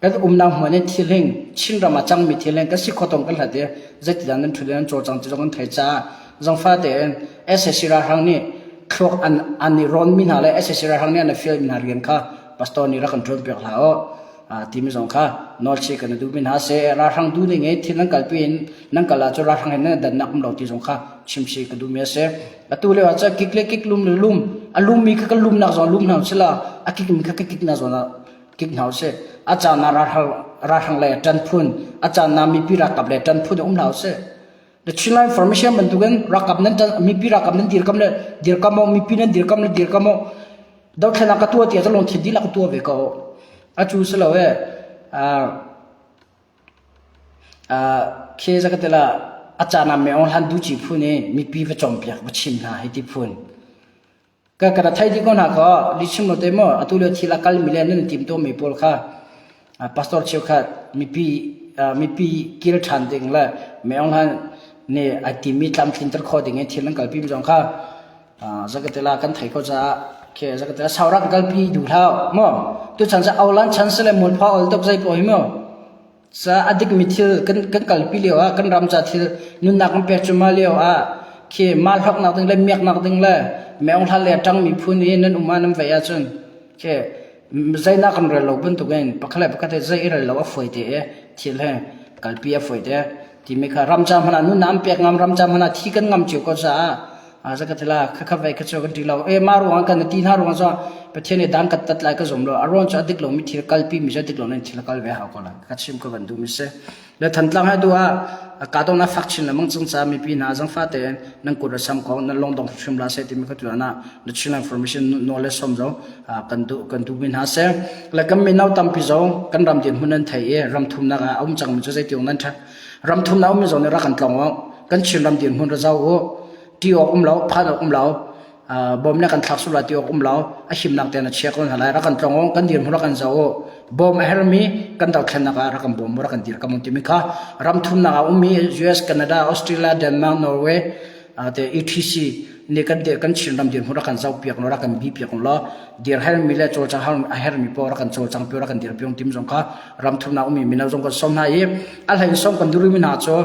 kan umnak hmun in thil hing Chinram ah cangmi thil hing kan si khawtong kan hlat i zeitidah nan ṭhut i nan cawlcang ti zong kan theih caah zangfa tein SAC ralhrang nih thluak an an i rawnmi hna le SAC ralhrang nih an i fialmi hna rian kha pastor nih rak kan ṭuan piak hlah u timi zong kha nawlchih kan i duhmi hna si ralhrang duh ning i thil nan kalpi in nan kal ahcun ralhrang he nan dannak um lo ti zong kha chimchih ka duhmi a si. Atu lio ah cun kik le kik lum le lum a lummi kha kan lumnak zong lum hna sila a kikmi kha ka kiknak zong ah kik hna usih. A caan ah ralhrang le ṭan phun, a caan ah mipi ralkap le ṭan phun um hna usih. The Chinland Information bantukin ralkap nan ṭan, mipi ralkap nan dirkam le dirkam o, mipi nan dirkam le dirkam o, dothlennak ka tuah ti ah lungthin dihlak ka tuah ve ko. A cu si lo e, khi zakatela a caan ah me ong hlan du chi phun i mipi va cawmpiak va chim hna hi ti phun. Ka ka thei dih ko hna kha lihchim lo te maw atu lio thil a kalmi le nan tim mi pawl kha pastor cheukhat mipi mipi kil ṭhan ding le Me Aung Hlaing nih a timi tlamtlinter khawh ding in thil an kalpi mi zong kha zakatela kan thei ko caah khi zakatela saurak kalpi duh hlah maw tuchan cu aulan chan sile mualpha ol tuk zei paoh hi maw Ca a dikmi thil kan kan kalpi lio ah kan ram ca thil nunnak kan pek cuahmah lio ah khi mah hlawknak ding le miaknak ding le meong hla le ṭang miphun i nan um ah nan vei ahcun khi zeinak kan rel lo bantukin pakhat le pakhat he zei i rel lo a fawi te i thil he kalpi a fawi te timi kha ram ca hmanh ah nunnak an pek ngam ram ca hmanh ah thi kan ngam cio ko caah zakatila khakha vei kha cu kan ti lo e ma ruang kan ti hna ruang cu pathian nih dan kat tat lai ka zum lo a ruang cu a dik lo mi thil kalpi mi cu dik lo nan thil kal ve hau ko la ka chim ka van du mi si le thantlang he du ah ka dong na fak chin le mang chung ca mipi hna zang fa te nan kut sam ko nan long dong hrim la se ti mi kha tu na na chin information knowledge som zo kan du kan du mi hna se le kan mi nau tampi zo kan ram din hun nan thei e ram thum nak a um chang mi chu zei tiong nan tha ram thum na um mi zo ne ra kan tlong kan chin ram din hun ra zau u ti awk um lo phan awk um lo bom le kan thlak sul ti awk um lo a himnak te na chia ko hna lai rak kan tlong kan dir rak kan zo bom a hermi kan dothlennak ah rak kan bom rak kan dir kam timi kha ram thumnak ah ummi US Canada Australia Denmark Norway te etc. Nih kan kan Chinram dirhmun rak kan zohpiak law rak kan bihpiak law dirhermi le cawlcang a hermi paoh rak kan cawlcang piak rak kan dirpiak tim zong kha ram thumnak ummi mino zong kan sawm hna i a hlei in sawm kan duhmi hna cu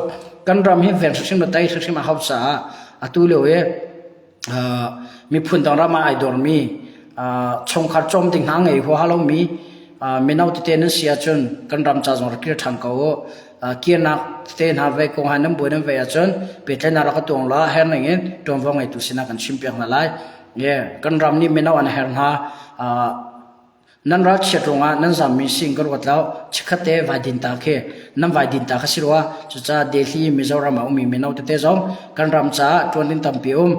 kan ram hi veng hrimhrim le tei hrimhrim a hau caah atu lio i miphun dang ram ah ai dormi chungkhar cawm ding hna ngei huaha lomi mino tete nan si ahcun kan ram ca zong rak kir ṭhan ko u. Kirnak tete hna vei kong ah nan buai nan vei ahcun pehtlaihnak rak ka tuang la her ning in ṭuanvo ngeitu sinah kan chimpiak hna lai. Kan ram nih mino an herh hna. Nan ralchiat ruangah nan zammi sing ka ruat lo. Chikkhat te vai din ta khi nan vai din ta kha si rua. Cucaah Delhi, Mizoram ah ummi mino tete zong kan ram caah ṭuan ding tampi um.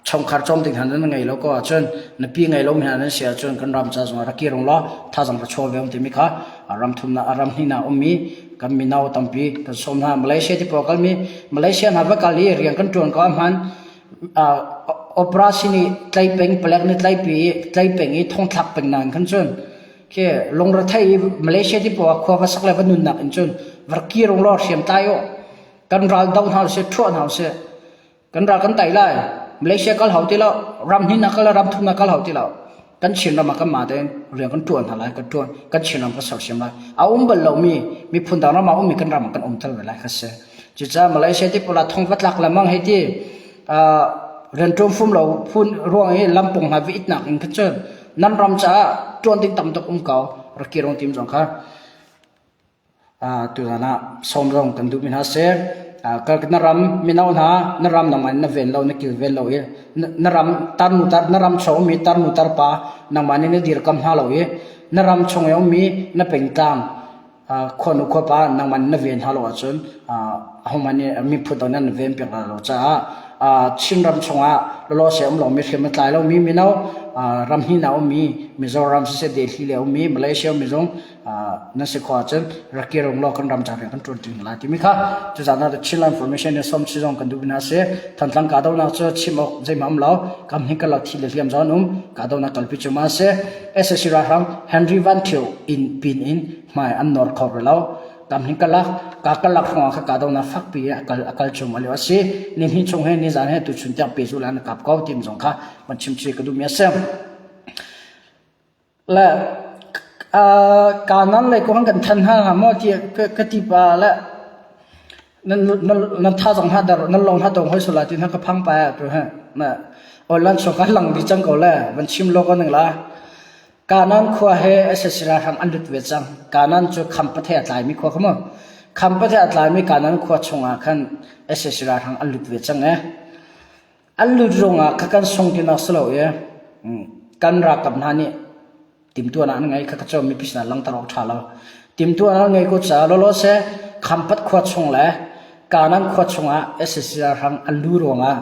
Chungkhar cawm ding hna nan ngei lo ko ahcun na pi ngei lomi hna nan si ahcun kan ram ca zongah rak kir law thazang ra chaw ve um timi kha ram thumnak ram hnihnak ummi kan mino tampi kan sawm hna. Malaysia ti pawl kalmi Malaysia hna va kal i rian kan ṭuan ko ahman operation i tlai peng palek nih tlai pi tlai peng i thongthlak peng nain khan cun khi lungrethei i Malaysia ti pawl khua va sak le va nunnak in cun var kir law hriam tlai u kan ral do hna usih ṭhuah hna usih Kan ral kan tai lai. Malaysia kal hau ti lo. Ram hnih kal ram thum kal hau ti lo. Kan Chin ram ah kan mah tein rian kan ṭuan hna lai. Kan ṭuan. Kan Chin ram kan sersiam lai. A um bal lomi miphun dang ram ah ummi kan ram ah kan um tel ve lai kha si. Cucaah Malaysia ti pawl ah thong va tlak lengmang hei ti rian ṭuan fum lo phun ruang i lampung hna vi itnak in khan cun nan ram caah ṭuan ding tam tuk um ko. Rak kirong tim zong kha Tuzan ah sawm zong kan duhmi hna si. Na ram mino hna na ram nangmah in na ven lo na kilven lo i na ram tarnu tar na ram chung ummi tarnu tarpa nangmah nih na dirkam hna lo i na ram chung i ummi na pengtlang khuanu khuapa nangmah nih na ven hna lo ahcun ahohmanh nih miphun dang nih an ven piak hna lo caah Chinram chungah lawlawse um lomi hriam a tlai lomi mino ram hnih ah ummi Mizoram siseh Delhi le ummi Malaysia ummi zong nan si khawh ahcun rak kir law kan ram ca rian kan ṭuan ṭi lai timi kha cuzaan ah Chinland Formation nih sawm si zong kan duh hna si. Thantlang kahdohnak cu chim awk zeihmah um lo kam hi kan lo thi le hliam zong an um kahdohnak kalpi cu ma si. SAC ralhrang Henry Van Thio in pin in hmai an nawr kho rih lo. Kam hin kalak ka kalak hrawng kha kahdohnak fakpi a kal a kal chung a lio a si. Ni hnih chung he ni zan he tuchun tiang pehzulh an kap ko tim zong kha van chim chi ka duhmi a si. Le kanan lei kong kan than hna hnga maw tiah ka ti pa le nan nan thazang hna dar nan lawng hna tong hoi sula ti hna ka phang pa tu he na online chung ka lang di cang ko le van chim lo ko ning la kanan khua he SSC ralhrang an lut ve cang kanan cu khampathe a tlai mi khua kha mu khampathe a tlai mi kanan khua chungah khan SSC ralhrang an lut ve cang e An lut ruangah kha kan sung tinak si lo i kan ralkap hna nih timhtuahnak an ngei kha ka cu mipi sinah langhter awk ṭha lo. Timhtuahnak an ngei ko caah lawlaw seh Khampat khua chung le Kanan khua chungah sac ralhrang an lu ruangah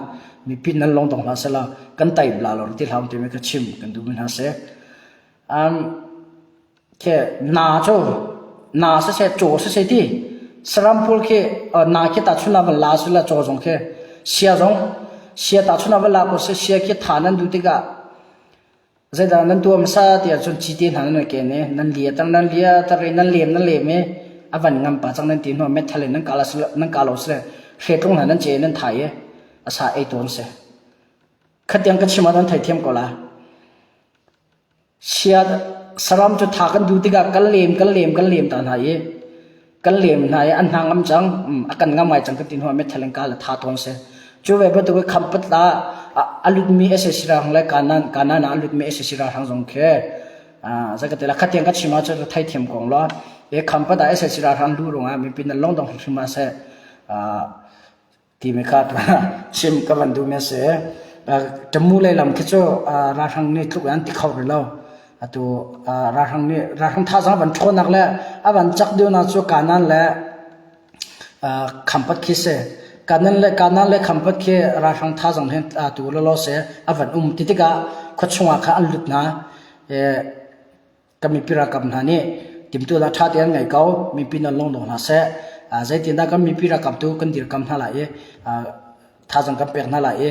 mipi nan lung dong hlah seh law kan tai bla lo ti hlah timi kha chim kan duhmi hna si. Um, Khi na cu na siseh caw siseh ti saram pawl khi na khi tahchun ah van la sila caw zong khi sia zong sia tahchun ah van la ko seh sia khi tha nan duh tikah zeidah nan tuah hmasa ti ahcun cite hna nan ken i nan lia tar nan lia tar i nan lem nan lem i a van ngam pa cang nan ti hnu metal in nan kah nan kah lo sile hretlung hna nan ce nan thai i a sa ei tawn si khatiang ka chim ah nan theithiam ko la Chiat saram cu tha kan duh tikah kan lem kan lem kan lem ta hna i kan lem hna i an hna ngam cang a kan ngam ngai cang kan ti hnu ah meithal in kah le tha tawn si. Cu ve bantuk i khampat la a lutmi sac ralhrang le kanan kanan ah a lutmi sac ralhrang zong khi zakate la khatiang ka chim ahcun ka theithiam ko law i khampat ah sac ralhrang luh ruangah mipi nan longdong hrimhrim ah seh timi kha chim ka van duhmi a si. Tamu lei lam khi cu ralhrang nih tluk in an ti kho rih lo. Atu ralhrang nih ralhrang thazaang van ṭhawnnak le a van cak deuhnak cu Kanan le Khampat khi si. Kanan le Kanan le Khampat khi ralhrang thazaang hin atu lawlaw si a van um ti tikah khuachung ah khan an lut hna. Kan mipi ralkap hna nih timhtuahnak ṭha tein an ngei ko. Mipi nan lungdong hna seh. Zeitindah kan mipi ralkap tu kan dirkam hna lai i thazaang kan pek hna lai i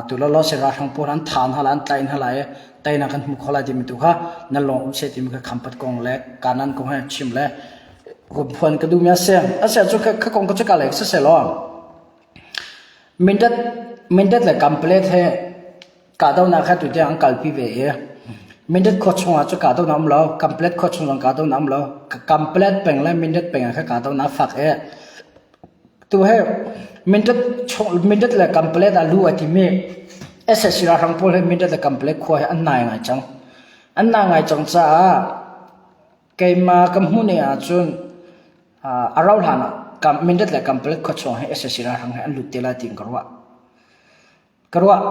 tu lawlaw si ralhrang pawl an tha hna lai, an tlaih hna lai i teinak kan hmu kho lai timi tu kha nan lung um seh timi kha khampat kong le kanan kong he chim le phuan ka duhmi a si. A si ahcun kha kong ka cu ka lek siseh law Mindat. Mindat le Kanpalet he kahdohnak kha tutiang an kalpi ve i Mindat khua chungah cu kahdohnak um lo, Kanpalet khua chung zong kahdohnak um lo. Kanpalet peng le Mindat peng ah khan kahdohnak a fak i tu hi Mindat chung Mindat le Kanpalet ah lu ai timi sac ralhrang pawl hi Mindat le Kanpalet khua hi an nai ngai cang. An nai ngai cang caah keimah ka hmuh ning ahcun a rauh hlan ah Mindat le Kanpalet khua chung hi sac ralhrang hi an lut te lai tiin ka ruah. Ka ruah.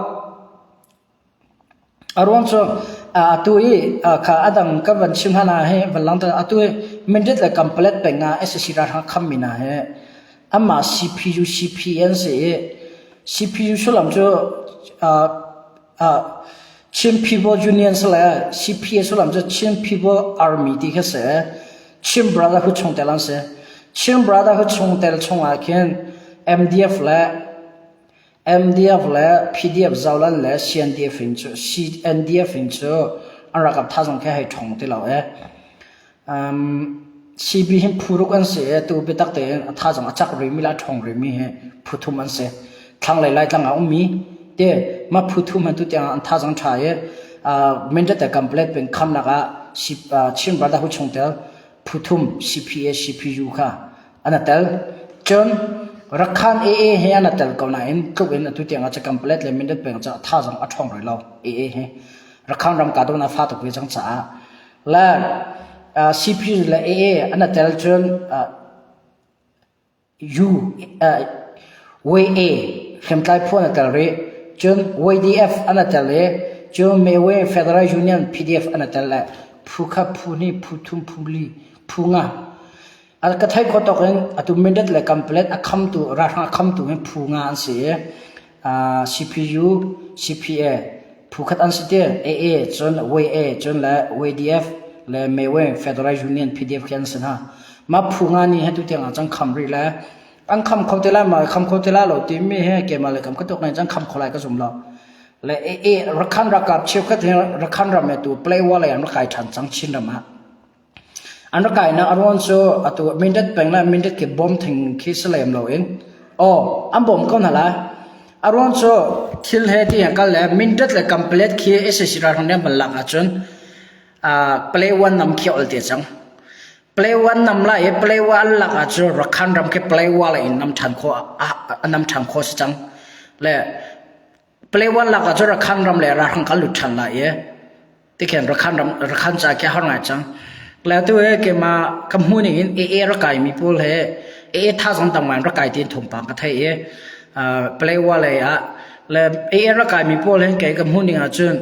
A ruang cu atu i kha a dang ka van chim hlan ah hi van langhter atu i Mindat le Kanpalet peng ah sac ralhrang khammi hna hi anmah CPU CP an si i CPU sullam cu Chin People Union si le CPA sullam cu Chin People Army ti khi si. Chin Brotherhood chungtel an si. Chin Brotherhood chungtel chungah khin MDF le MDF le PDF Zoland le CNDF in cu CNDF in cu an ralkap thazaang khi hei ṭhawng ti lo ee. Um, CB hin phu ruk an si i tu biatak tein a thazaang a cak rihmi le a ṭhawng rihmi hi phu thum an si. Thlanglei Laitlang ah ummi te mah phu thum han tu tiang an thazaang ṭha i uh, Mindat le Kanpalet peng khamnak ah Chin Brotherhood chungtel phu thum CPA CPU kha an a tel. Cun Rakhan AA he an a tel ko nain tluk in atu tiang ah cu Kanpalet le Mindat peng caah thazaang a ṭhawng rih lo AA hi. Rakhan ram kahdohnak fa tuk ve cang caah le uh, CPU le AA an a tel cun uh, U uh, YA hriamtlai phu an a tel rih. Cun YDF an a tel i cun Mewe Federal Union PDF an a tel le phu kha phu hnih phu thum phu li phu nga A ka theih khawh tawk in atu Mindat le Kanpalet a khamtu ralhrang a khamtu hi phu nga an si i CPU, CPA phu khat an si ti AA cun YA cun le YDF le Mewe Federal Union PDF khi an si hna. Mah phu nga nih hi tutiang ah cun kham rih le an kham kho ti lai ma kham kho ti lai lo timi hi keimah le kam ka tuk nain cun kham kho lai ka zum lo. Le AA Rakhan ralkap cheukhat hi Rakhan ram he tu Playwa lei an rak kai ṭhan cang Chin ram ah. An rak kainak a ruang cu atu Mindat peng le Mindat khi bawm thing khi si lem loin aw an bawm ko hna lai. A ruang cu thil he ti he kal le Mindat le Kanpalet khi sac ralhrang nih an van lak ahcun Play One nam khi a ol te cang. Play One nam lai i Play One an lak ahcun Rakhan ram khi Play One in nam ṭhan khawh nam ṭhan khawh si cang. Le Play One lak ahcun Rakhan ram le ralhrang kan lut ṭhan lai i tikhin Rakhan ram Rakhan ca khi a har ngai cang. Le atu hi keimah ka hmuh ning in AA rak kaimi pawl he AA thazaang tam ngai in rak kai tiin thawngpang ka theih i Palewa lei ah le AA rak kaimi pawl he kei ka hmuh ning ahcun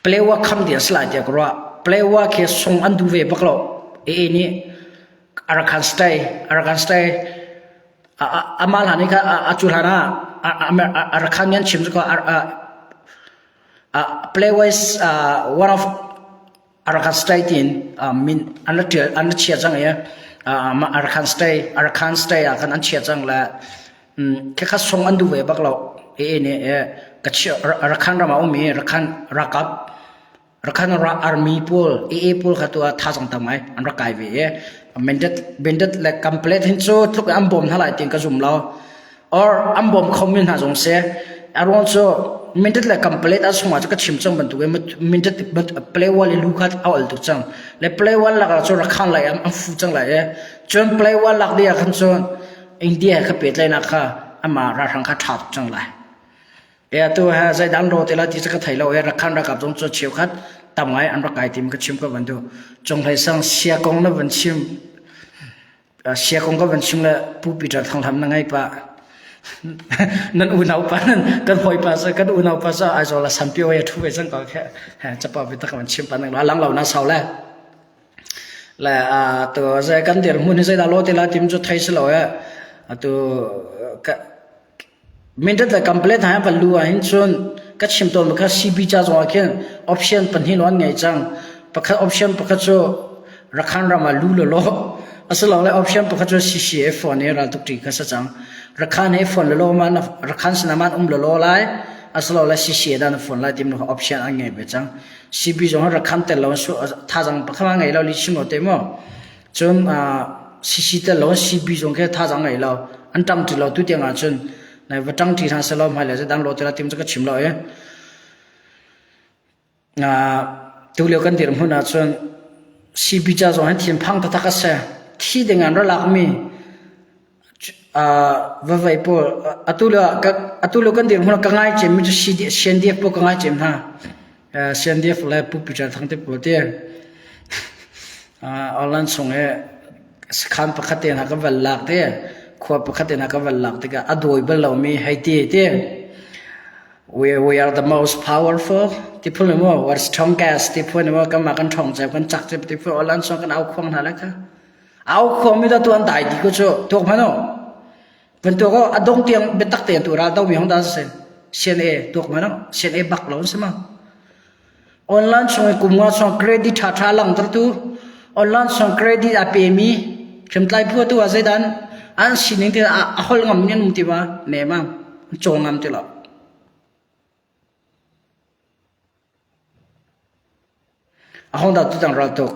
Palewa kham ding a si lai tiah ka ruah. Palewa khi sung an duh ve bak lo. AA nih Arakan stay Arakan stay amah hlan i kha a cu hlan ah Arakan nih an chim cu Palewa is one of Arakan state tiin min an ra ṭial an ra chia cang i Arakan state Arakan state ah khan an chia cang le khikha sung an duh ve bak lo. AA nih ka chia Rakhan ram ah um i Rakhan ralkap Rakhan army pawl AA pawl kha tu ah thazaang tam ngai an rak kai ve i Mindat Mindat le Kanpalet hin cu tluk in an bawm hna lai tiin ka zum lo. Or an bawm khomi hna zong si. A ruang cu Mindat le Kanpalet ah chungah cu ka chim cang bantukin Mindat Palaywal i lu kha a ol tuk cang. Le Palaywal lakah cu Rakhan lei an fu cang lai i cun Palaywal lak dih ah khan cun India he kha pehtlaihnak kha amah ralhrang kha ṭha tuk cang lai. E atu he zeidang ro te la ti cu ka thei lo e Rakhan ralkap zong cu cheukhat tam ngai an rak kai tim ka chim ka van du. Cunghlei sang sia kong na van chim sia kong ka van chim le Pu Peter Thanghlam na ngei pa nan unau pa nan kan hawi pa sa kan unau pa sa Aizawl a sanpio e thu ve cang ko khe chapa bi tak van chim pa nang la lang lo na sau le Le atu zei kan dirhmun hi zeidah law ti lai timi cu thei si lo ee. Atu ka mindat le complete hna van lu ahhin cun ka chim tawnmi kha CB ca zong ah khin option pahnih lawng an ngei cang. Pakhat option pakhat cu Rakhan ram ah lu lawlaw asilole option pakhat cu CCA phone i raltuk ṭi kha si cang. Rakhan he phone lawlaw ma Rakhan sinah man um lawlaw lai asilole CCA dah na phone lai timi kha option an ngei ve cang. CB zong hi rak kham tel lo thazang pakhat ngei lo li chim lo te mu cun. CC tel lo CB zong khi thazaang ngei lo. An ṭangṭi lo tu tiang ahcun nai va ṭangṭi hna selaw hmailei cu dang lo te la tim cu ka chim lo i. Tulio kan dirhmun ahcun CB ca zong hin thinphang taktak a si. Thi ding an ra lakmi vavei pawl atu lio atu lio kan dirhmun ah ka ngai cemmi cu CNDF pawl ka ngai cem hna. CNDF le Pu Peter Thang te pawl te online chung i sakhan pakhat te hna ka val lak te khua pakhat te hna ka val lak tikah a dawi bal lomi hei ti ti We, we are the most powerful ti phun maw we are strongest ti phun maw kan mah kan ṭhawng cem kan cak cem ti phun online song kan au khuang hna lai kha au khuang mi da tu an dai di ko cu tuak hmano van tuak o adong tiang biatak te tu ral do mi hong da se CNA tuak hmano CNA bak lo se ma Online chung i kum nga chung credit ṭhaṭha langhtertu, online chung credit a pemi hriamtlai phu atu ah zeidah an sining ti a holh ngam an um ti ma? Ne ma, an caw ngam ti lo. Aho dah tutan ral tuk?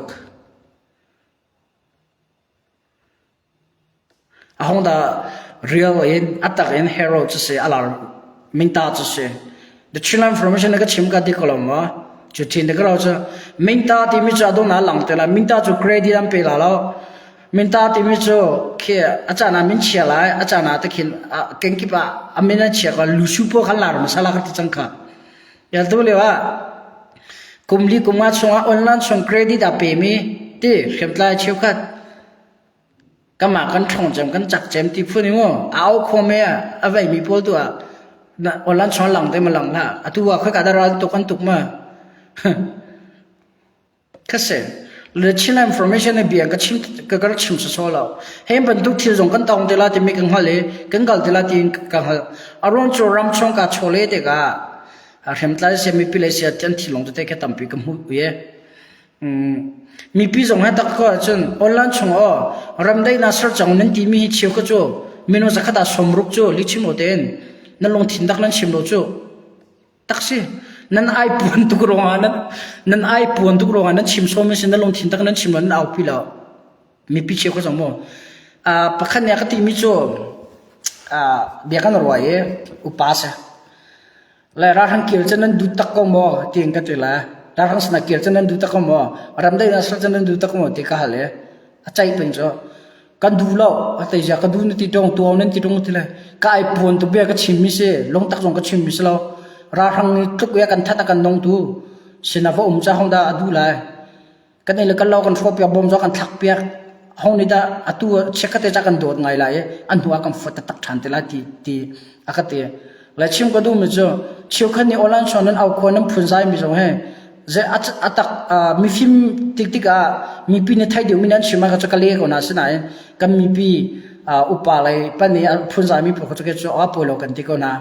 A hung dah real in a tak in hero cu si a lar mingta cu si. The Chinland Information na ka chim ka ti ko lo maw? Cu thin te ka ro cu mingta timi cu a dong na lang te la mingta cu credit an pe la lo. Mingta timi cu khi a caan ah min chia lai a caan ah te khin kengkip ah a min a chia ko lusu po khan lar masala ka ti cang kha. Ya tu lio ah kum li kum nga chungah online chung credit a pemi ti hriamtlai cheukhat Kamah kan ṭhawng cem kan cak cem ti phun i mu au khawm i a veimi pawl tu ah online chung lang te ma lang hlah atu ah khoika dah ral tuk an tuk ma kha si le Chin information na bia ka chim ka ka chim so lo he bantuk thil zong kan tong te la timi kan hngal i kan kal te la ti ka hngal a ruang cu ram chung ka chawle tikah hriamtlai sia mipi le sia an thilong tete kha tampi ka hmuh i Mipi zong he tak ko ahcun online chung aw ramdaihnak ser cang nan timi hi cheu kha cu minung zakhat ah sawmruk cu lihchim lo tein nan lungthin tak nan chim lo cu tak si nan ai puan tuk ruangah nan nan ai puan tuk ruangah nan chim sawm sin nan lungthin tak nan chim lo nan aupi lo mipi cheu kha zong mu pakhat nih a ka timi cu bia kan ruah i upa si Le ralhrang kil cu nan duh tak ko maw tiin ka ti le ralhrang sinah kil cu nan duh tak ko maw ramdaihnak ser cu nan duh tak ko maw ti ka hal i a ceih peng cu kan duh lo a ti zia ka duh na ti ṭung tuau nan ti ṭung ti le ka ai puan tu bia ka chimmi si lungtak zong ka chimmi si lo ralhrang nih tluk i a kan that a kan nong tu sinah va um ca hong dah a duh lai Kan ei le kan lo kan hrawhpiak bawm zong kan thlakpiak. Hong nih dah atu chiakkhat te ca kan dawt ngai lai i an hnu ah kan fuat taktak ṭhan te lai ti ti a ka ti. Le chim ka duhmi cu cheukhat nih online chuan nan au khua nan phunzai mi zong hi ze a tak mifim tik tikah mipi nih theih deuhmi nan chim ah ka cu ka le ko na sinain kan mipi upa lei pan nih phunzai mi pawl cu cu a pawi lo kan ti ko na.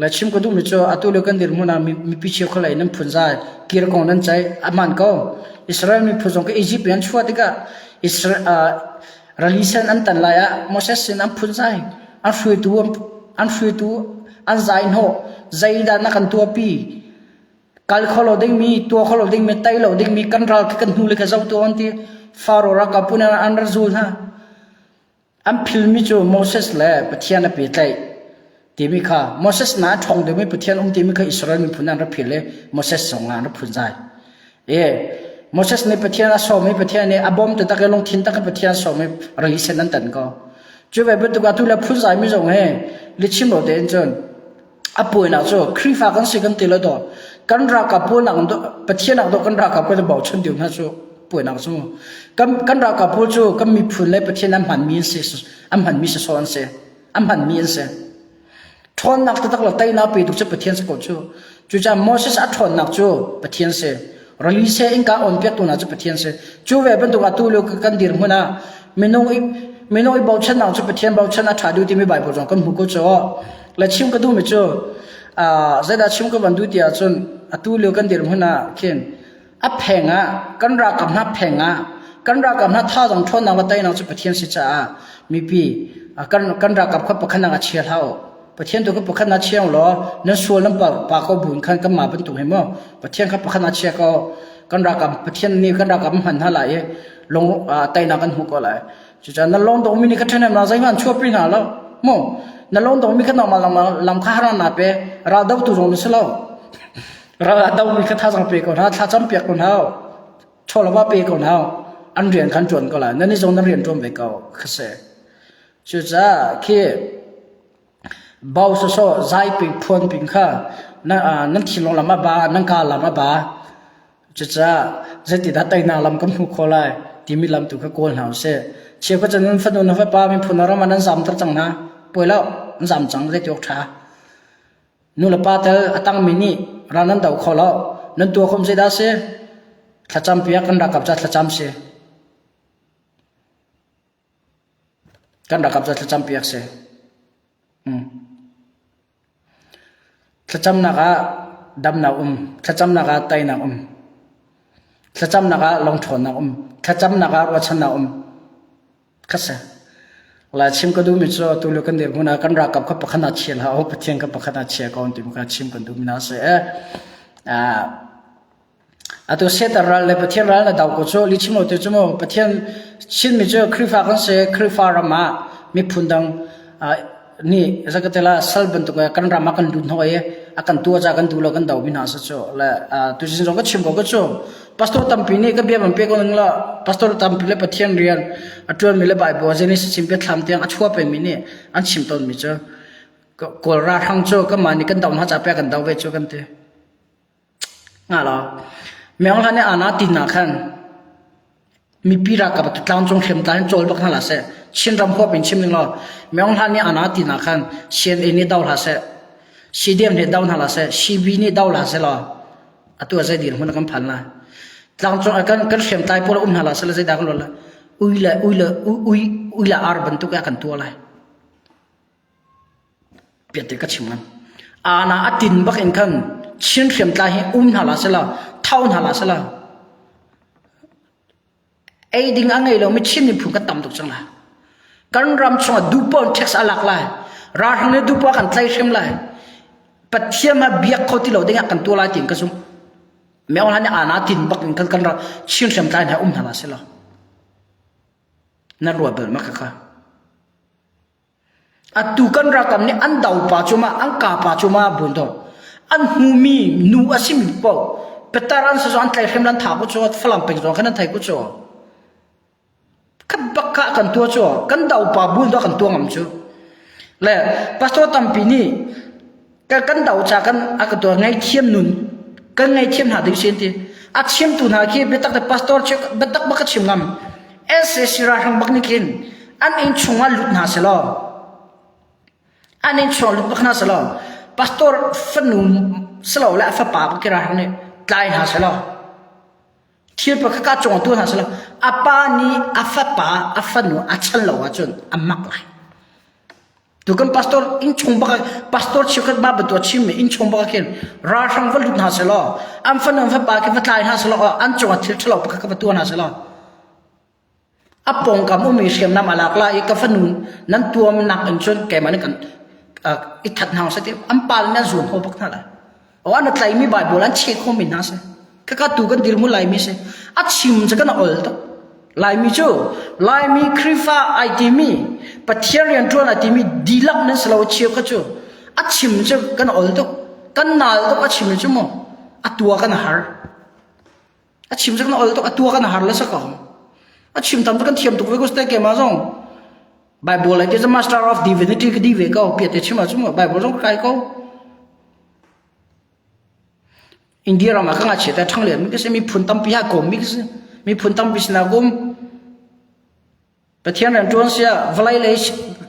Le chim ka duhmi cu atu lio kan dirhmun ah mipi cheukhat lei nan phunzai kir kong nan ceih a hmaan ko. Israel miphun zong ka Egypt in an chuah tikah Israel rali sen an tan lai ah Moses sin an phunzai an hruaitu an hruaitu an zai hnawh zeidah na kan tuahpi kal kho lo dingmi tuah kho lo dingmi tai lo dingmi kan ral khi kan hnu le kha zoh tuah an ti Faro ralkap pun an ra zul hna An philmi cu Moses le Pathian a pehtlaih timi kha Moses na a ṭhawng deuhmi Pathian um timi kha Israel miphun an rak phil i Moses zong an rak phunzai. E, Moses nih Pathian a sawm i Pathian nih a bawm taktak i lungthin tak in Pathian a sawm i rili sen an tan ko. Cu ve bantuk atu le phunzai mi zong hi lichim lo tein cun A puainak cu Khrihfa kan si kan ti lo daw kan ralkap pawl nak Pathian nak dawh kan ralkap kan bochan deuh hna cu puainak cu kan kan ralkap pawl cu kan miphun le Pathian an hmanmi an si an hmanmi si so an si an hmanmi an si ṭhawnnak taktak le teinak petu cu Pathian si ko cu cucaah Moses a ṭhawnnak cu Pathian si rili seh innka on piaktu hna cu Pathian si cu ve bantuk atu lio kan dirhmun ah minung i minung i bochannak cu Pathian bochan a ṭha deuh timi Bible zong kan hmu ko cu Le chim ka duhmi cu zeidah chim ka van duh ti ahcun atu lio kan dirhmun ah khin a pheng ah kan ralkap hna pheng ah kan ralkap hna thazaang ṭhawnnak le teinak cu Pathian si caah mipi kan kan ralkap kha pakhatnak a chia hlah u. Pathian tu kha pakhatnak chiang law nan sual nan pa, pa ko buin khan kanmah bantuk hi maw Pathian kha pakhatnak chia ko. Kan ralkap Pathian nih kan ralkap hman hna lai i lung teinak kan hmuh ko lai. Cucaah na lawng dawmi nih ka ṭhahnem na zeihmanh an chuahpi hna lo. Mu na lawng dawmi kha nangmah lam lam kha haran naa pe. Ral dotu zong na si lo. Ral a domi kha thazaang pe ko hna, thlacam piak ko hna. Chawlava pe ko hna. An rian khan ṭuan ko lai. Nan i zong nan rian ṭuan ve ko. Kha si. Cucaah khi bau sawsawh zaipi phuan ping kha na nan thinlung lam a ba, nan kaa lam a ba. Cucaah zeitindah teinak lam kan hmuh khawh lai timi lam tu kha kawl hna usih. Cheukhat cu nan fanu nan fapa miphun ram ah nan zamter cang hna. Puai lo, an zam cang zeiti awk ṭha. Nu le pa tel a tangmi nih ral nan do kho lo. Nan tuah khom zeidah si? Thlacam piak kan ralkap ca thlacam si. Kan ralkap cu thlacam piak si. Mm. Thlacamnak ah damnak um, thlacamnak ah teinak um, thlacamnak ah lungṭhawnnak um, thlacamnak ah ruahchannak um. Kha si. La chim ka duhmi cu tulio kan dirhmun ah kan ralkap kha pakhat ah chia hlah u, Pathian kha pakhat ah chia ko an timi kha chim kan duhmi hna a si. Ah, Atu Satan ral le Pathian ral na do ko cu lihchim lo te cu mu Pathian Chinmi cu Khrihfa kan si Khrihfa ram ah miphun dang nih zakatela sal bantuk kan ram ah kan lut hnawh i a kan tua ca kan duh lo kan do mi hna si cu le tu sin zong ka chim ko ka cu pastor tampi nih ka bia ban pe ko ning la pastor tampi le Pathian rian a tuan mi le Bible Genesis chim biathlam tiang a chua pe mi nih an chim tawn mi cu kawl ralhrang cu kanmah nih kan do hna ca pe kan do ve cu kan ti Nga lo. Meng hlan i ana tin ah khan mipi ralkap tu tlangcung hriamtlai in cawl bak hna hlah seh. Chinram huap in chim ning law Meng hlan i ana tin ah khan CNA nih do hlah seh. CDM nih do hna hlah seh. CB nih do hlah seh law atu ah zei dirhmun ah kan phan lai. Tlangcung kan kan hriamtlai pawl um hna hlah seh zeidah kan ruat lai. Ui le ui le ui ui le ar bantuk ah kan tuah lai. Piatte ka chim ngam. Ana a tin bak in khan Chin hriamtlai hi um hna la sela thau hna la sela ei ding a ngei lomi Chin miphun kan tam tuk cang lai. Kan ram chungah duhpaoh tax a lak lai. Ralhrang nih duhpaoh kan tlai hrim lai. Pathian ha biak kho ti lo dingah kan tuah lai tiin ka zumh. Meo hlan nih ana tin bak in kan kan ram Chin hriamtlai hna um hna la sela. Nan ruat bal ma kha kha. Atu kan ralkap nih an do pa cu ma an ka pa cu ma buin to an hmumi nu a simi paoh petar an si an tlaihrem lan tha ku cu falam peng zong khan an thei ku cu khat bak ka kan tua cu kan do pa buin to kan tua ngam cu le pastor tampi nih kan do cha kan a ka tua ngaithiam nun kan ngaithiam hna ding sin ti a chimtu hna khi biatak te pastor che biatak bak ka chim ngam SAC ralhrang bak nih khin an inn chungah lut hna selaw an inn chungah lut bak hna selaw pastor fanu selo le a fapa bak khi ralhrang nih tlai hna selaw thil pakhat ka cung tu hna selaw a pa nih a fapa a fanu a chan lo ahcun a mak lai Tu kan pastor innchung bak pastor cheukhat ba bantuk chim mi innchung bak khin ralhrang va lut hna selaw an fanu an fapa khi va tlai hna selaw an cungah thil ṭhalo pakhat ka va tuah hna selaw a pawngkam ummi hriamnam a lak lai i ka fanu nan tuam nak in cun keimah nih kan i that hna seh ti an pa nih an zuam ho bak hna lai o an tlaimi Bible an cheh khomi hna si Khaka tu kan dirhmun Laimi si. A chim cu kan ol tuk. Laimi cu Laimi Khrihfa ai timi Pathian rian ṭuan ai timi dihlak nan si lo cheu kha cu a chim cu kan ol tuk. Kan nal tuk a chim cu mu. A tua kan har. A chim cu kan ol tuk a tua kan har le sa ko. A chim tam kan thiam tuk ve ko ste ke ma zong. Bible ai te Master of Divinity ka di ve ko pia te chim ah cu mu Bible zong kai ko. India ram ah ka ngakchia te ṭhang lian mi ka si miphun tampi ha kawm mi ka si miphun tampi sinah ka um Pathian rian ṭuan sia vawlei lei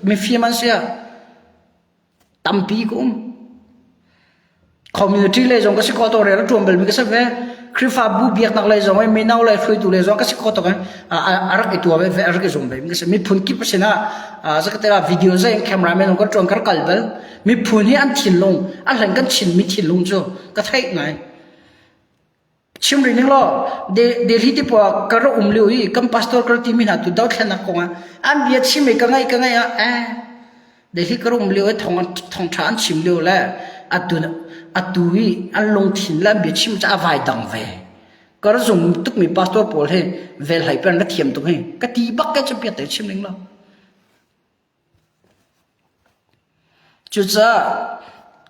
mifim an sia tampi ka um community lei zong ka si kho to rian a ṭuan bal mi ka si ve Khrihfabu biaknak lei zong mino lei hruaitu lei zong ka si kho tuk a rak i tua ve a rak i zum ve mi ka si miphun kip sinah zakatela video zei cameraman ka ṭuan ka kal bal Miphun hi an thinlung, a hleng kan Chinmi thinlung cu ka theih ngai. Chim rih ning law, Delhi ti poah ka rak um lio i kan pastor ka timi hna tu dothlennak kong ah an bia chim i ka ngaih ka ngaih ah eh Delhi ka rak um lio i thong thong ṭha an chim lio le atu atu i an lungthin le an bia chim cu a vai dang ve. Ka ra zum tukmi pastor pawl he vel hai pen ra thiam tuk hi. Ka ti bak ke cu piat te chim ning lo. Cucaah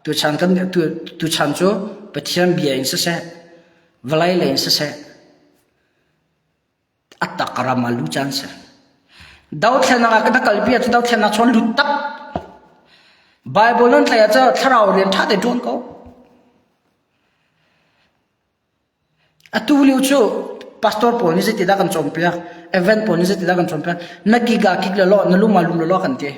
tuchan kan tuchan cu Pathian bia in siseh, vawlei lei in siseh, a tak ram ah lu caan si. Dothlennak ah na kalpi ahcun dothlennak chawn lut tak. Bible nan tlaih ahcun thlarau rian ṭha te ṭuan ko. Atu lio cu pastor pawl nih zeitindah kan cawnpiak, event pawl nih zeitindah kan cawnpiak, na kik ah kik le law, na lum ah lum le law kan ti.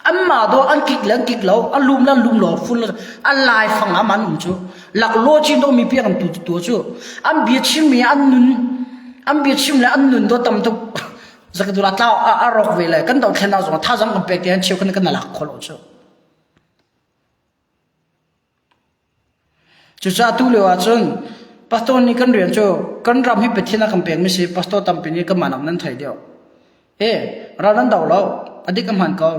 Anmah dawh an kik le an kik lo, a lum le an lum lo, fun le a laifang ah man um cu. Laklawh chin dawh mi piak an tu tu cu. An bia chimmi an nun, an bia chim le an nun dawh tam tuk. Zakadula tlau a rawk ve le kan dohthlennak zong thazang kan pek te an cheu kan kan lak kho lo cu. Cucaah tu lio ahcun pastor nih kan rian cu kan ram hi Pathian a kan pekmi si pastor tampi nih kanmah nak nan thei deuh. E ral nan do lo a dik a hmaan ko.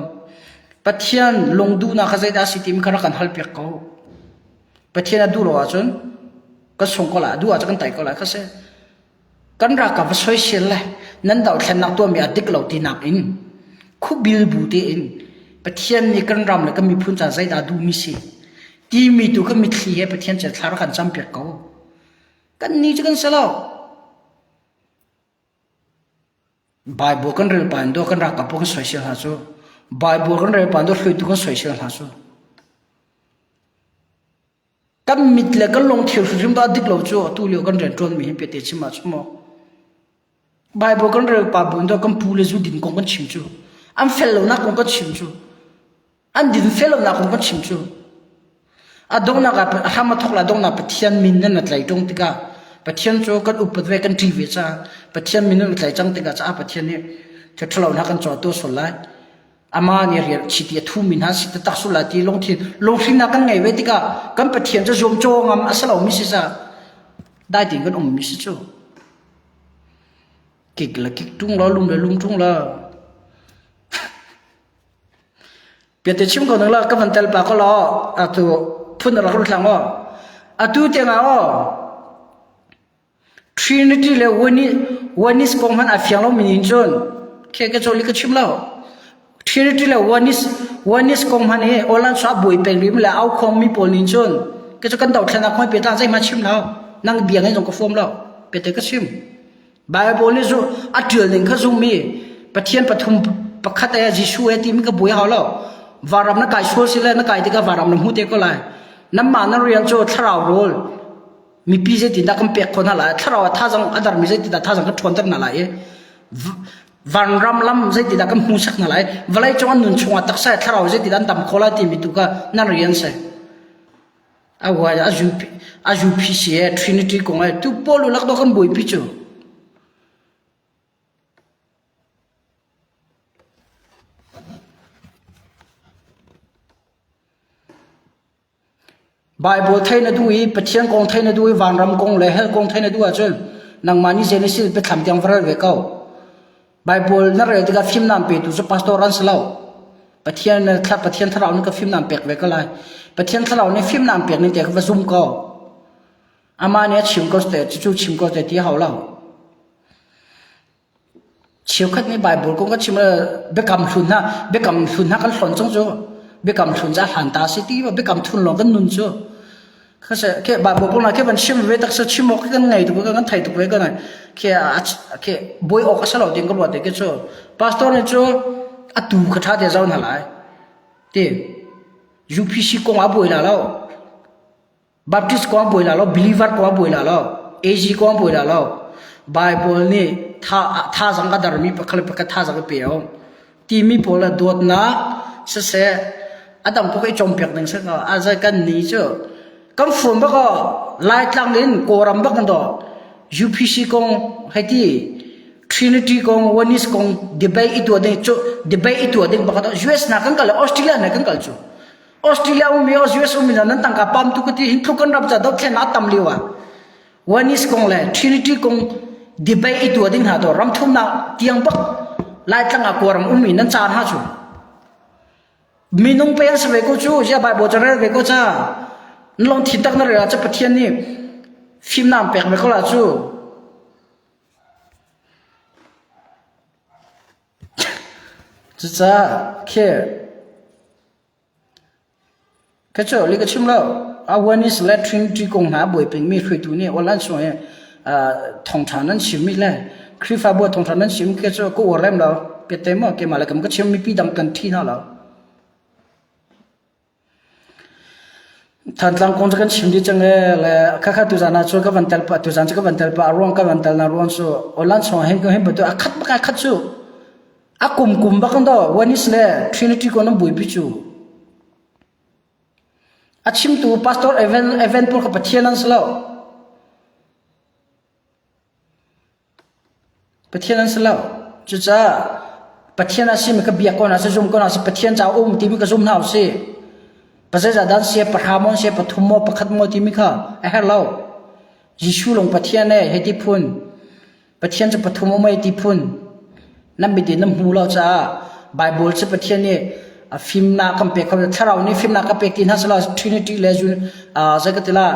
Pathian lungduhnak kha zeidah a si timi kha rak kan halpiak ko. Pathian a duh lo ahcun kan sung ko lai, a duh ahcun kan tai ko lai kha si. Kan ralkap va soisel le nan dohthlennak tuahmi a dik lo tinak in khubil bu tein Pathian nih kan ram le kan miphun ca zeidah duhmi si timi tu kha mitthli he Pathian cu thla rak kan campiak ko. Kan ni cu kan si lo. Bible kan rel pa in do kan ralkap kan soisel hna cu. Bible kan rel pa in do hruaitu kan soisel hna cu. Kan mit le kan lungthil hrimhrim dah dik lo cu atu lio kan rianṭuanmi hi pete chim ah cun maw Bible kan rel pa bu in kan pu le zu din kong kan chim cu an fel lonak kong kan chim cu an din fel lonak kong kan chim cu a donghnak ah a hram a thawk la donghnak Pathian min nan na tlai ṭung tikah Pathian cu kan upat ve kan ṭih ve caah Pathian min nan tlai cang tikah caah Pathian nih thil ṭhalo hna kan caw tu sual lai Amah nih rian chiti a thumi hna si taktak sula ti lungthin lunghrinnak kan ngei ve tikah kan Pathian cu zuamcaw ngam a si lomi si ca dai tein kan ummi si cu. Kik le kik ṭung lo, lum le lum ṭung lo. Piate chim ko nang la ka van tel pa ko lo atu phun rak ru thlang o atu tiangah o Trinity le Oneness kong hmanh a fiang lomi nih cun khi ka cawl i ka chim lo. Trinity le Oneness, Oneness kong hmanh hi Olan a buai peng rih le aukhawngmi pawl nih cun ka cu kan dothlennak kong pe tlang zeihmanh chim lo. Nang bia ngei zong ka fuam lo. Pete ka chim. Bible nih zu a ṭial ning kha zummi Pathian pathum pakhat e Jesuh e timi ka buai hau lo. Varam na kai sual si le na kai tikah varam na hmu te ko lai. Namah na rian cu thlarau rawl mipi zeitindah kan pek khawh hna lai thlarau ah thazang a darmi zeitindah thazang kan ṭhawnter hna lai i vanram lam zeitindah kan hmuhsak hna lai vawlei cung an nun chungah taksa thlarau zeitindah an dam khawh lai timi tu kha nan rian si a huai a UPC he Trinity kong he tu pawl lak do kan buaipi cu Baibal theih na duh i Pathian kong theih na duh i vanram kong le hell kong theih na duh ahcun nangmah nih Genesis biathlam tiang va rel ve ko. Baibal na rel tikah fimnak petu cu pastor an si lo. Pathian Pathian thlarau nih ka fimnak pek ve ko lai. Pathian thlarau nih fimnak pek ning te kha va zum ko. Amah nih a chim ko te cucu chim ko te ti hau lo. Cheukhat nih Baibal kong kan chim biakam hlun hna biakam hlun hna kan hlawn cang cu biakam hlun cu a hlan ta si ti biakam thun lawng kan nun cu khi Baibal kong khi van chim ve tak chim awk kan ngei tuk kan thei tuk ve kan khi khi buai awk a si lo ding ka ruat te cu pastor nih cu atu kha ṭha te zau hna lai ti UPC kong ah buai la lo Baptist kong buai la lo, believer kong buai la lo, AG kong buai la lo. Bible nih tha thazang a darmi pakhat le pakhat thazang a pe o. Timi pawl le dawtnak siseh a dang pok i cawmpiak ding si ko. A zai kan ni cu kan phone bak o Laitlang in Kawlram bak kan do UPC kong hei ti Trinity kong Oneness kong debate i tuah ding cu debate i tuah ding bak US na kan kal Australia na kan kal cu Australia ummi US ummi hna nan tangka pam tu ka ti hin tluk kan ram ca dothlennak a tam lio ah Oneness kong le Trinity kong debate i tuah ding hna to ram thumnak tiang bak Laitlang ah Kawlram ummi nan ca hna cu minung pe an si ve ko cu zia Bible ca rel ve ko ca na lungthin tak na rel ah cu Pathian nih fimnak pek ve ko la cu. Cucaah khi Ka cu li ka chim lo. Awareness le Trinity kong hna buai pengmi hruaitu nih awl an sung i thawngṭha nan chimmi le Khrihfabu ah thawngṭha nan chim khi cu ka uar lem lo. Piatte maw keimah le kam ka chim mipi dang kan ṭhi hna lo. Thantlang kong cu kan chim dih cang ee le khakha tuzan ah cu ka van tel pah tuzan cu ka van tel pah a ruang ka van tel na ruang cu awl an sung hin hin bantuk a khat bak a khat cu A kum kum bak an do Oneness le Trinity ko nan buaipi cu. A chimtu Pastor Evan Evan pawl kha Pathian an si lo. Pathian an si lo. Cucaah Pathian a simi ka biak ko hna si zum ko hna si Pathian ca um timi ka zum hna si. Pasal dan sia pahra maw sia pathum maw pakhat maw timi kha a herh lo. Jesuh lung Pathian e hei ti phun. Pathian cu pathum um ei ti phun nan mit in nan hmu lo caah Bible cu Pathian nih a fimnak kan pek kho thlarau nih fimnak ka pek ti hna sala Trinity le zei ka ti la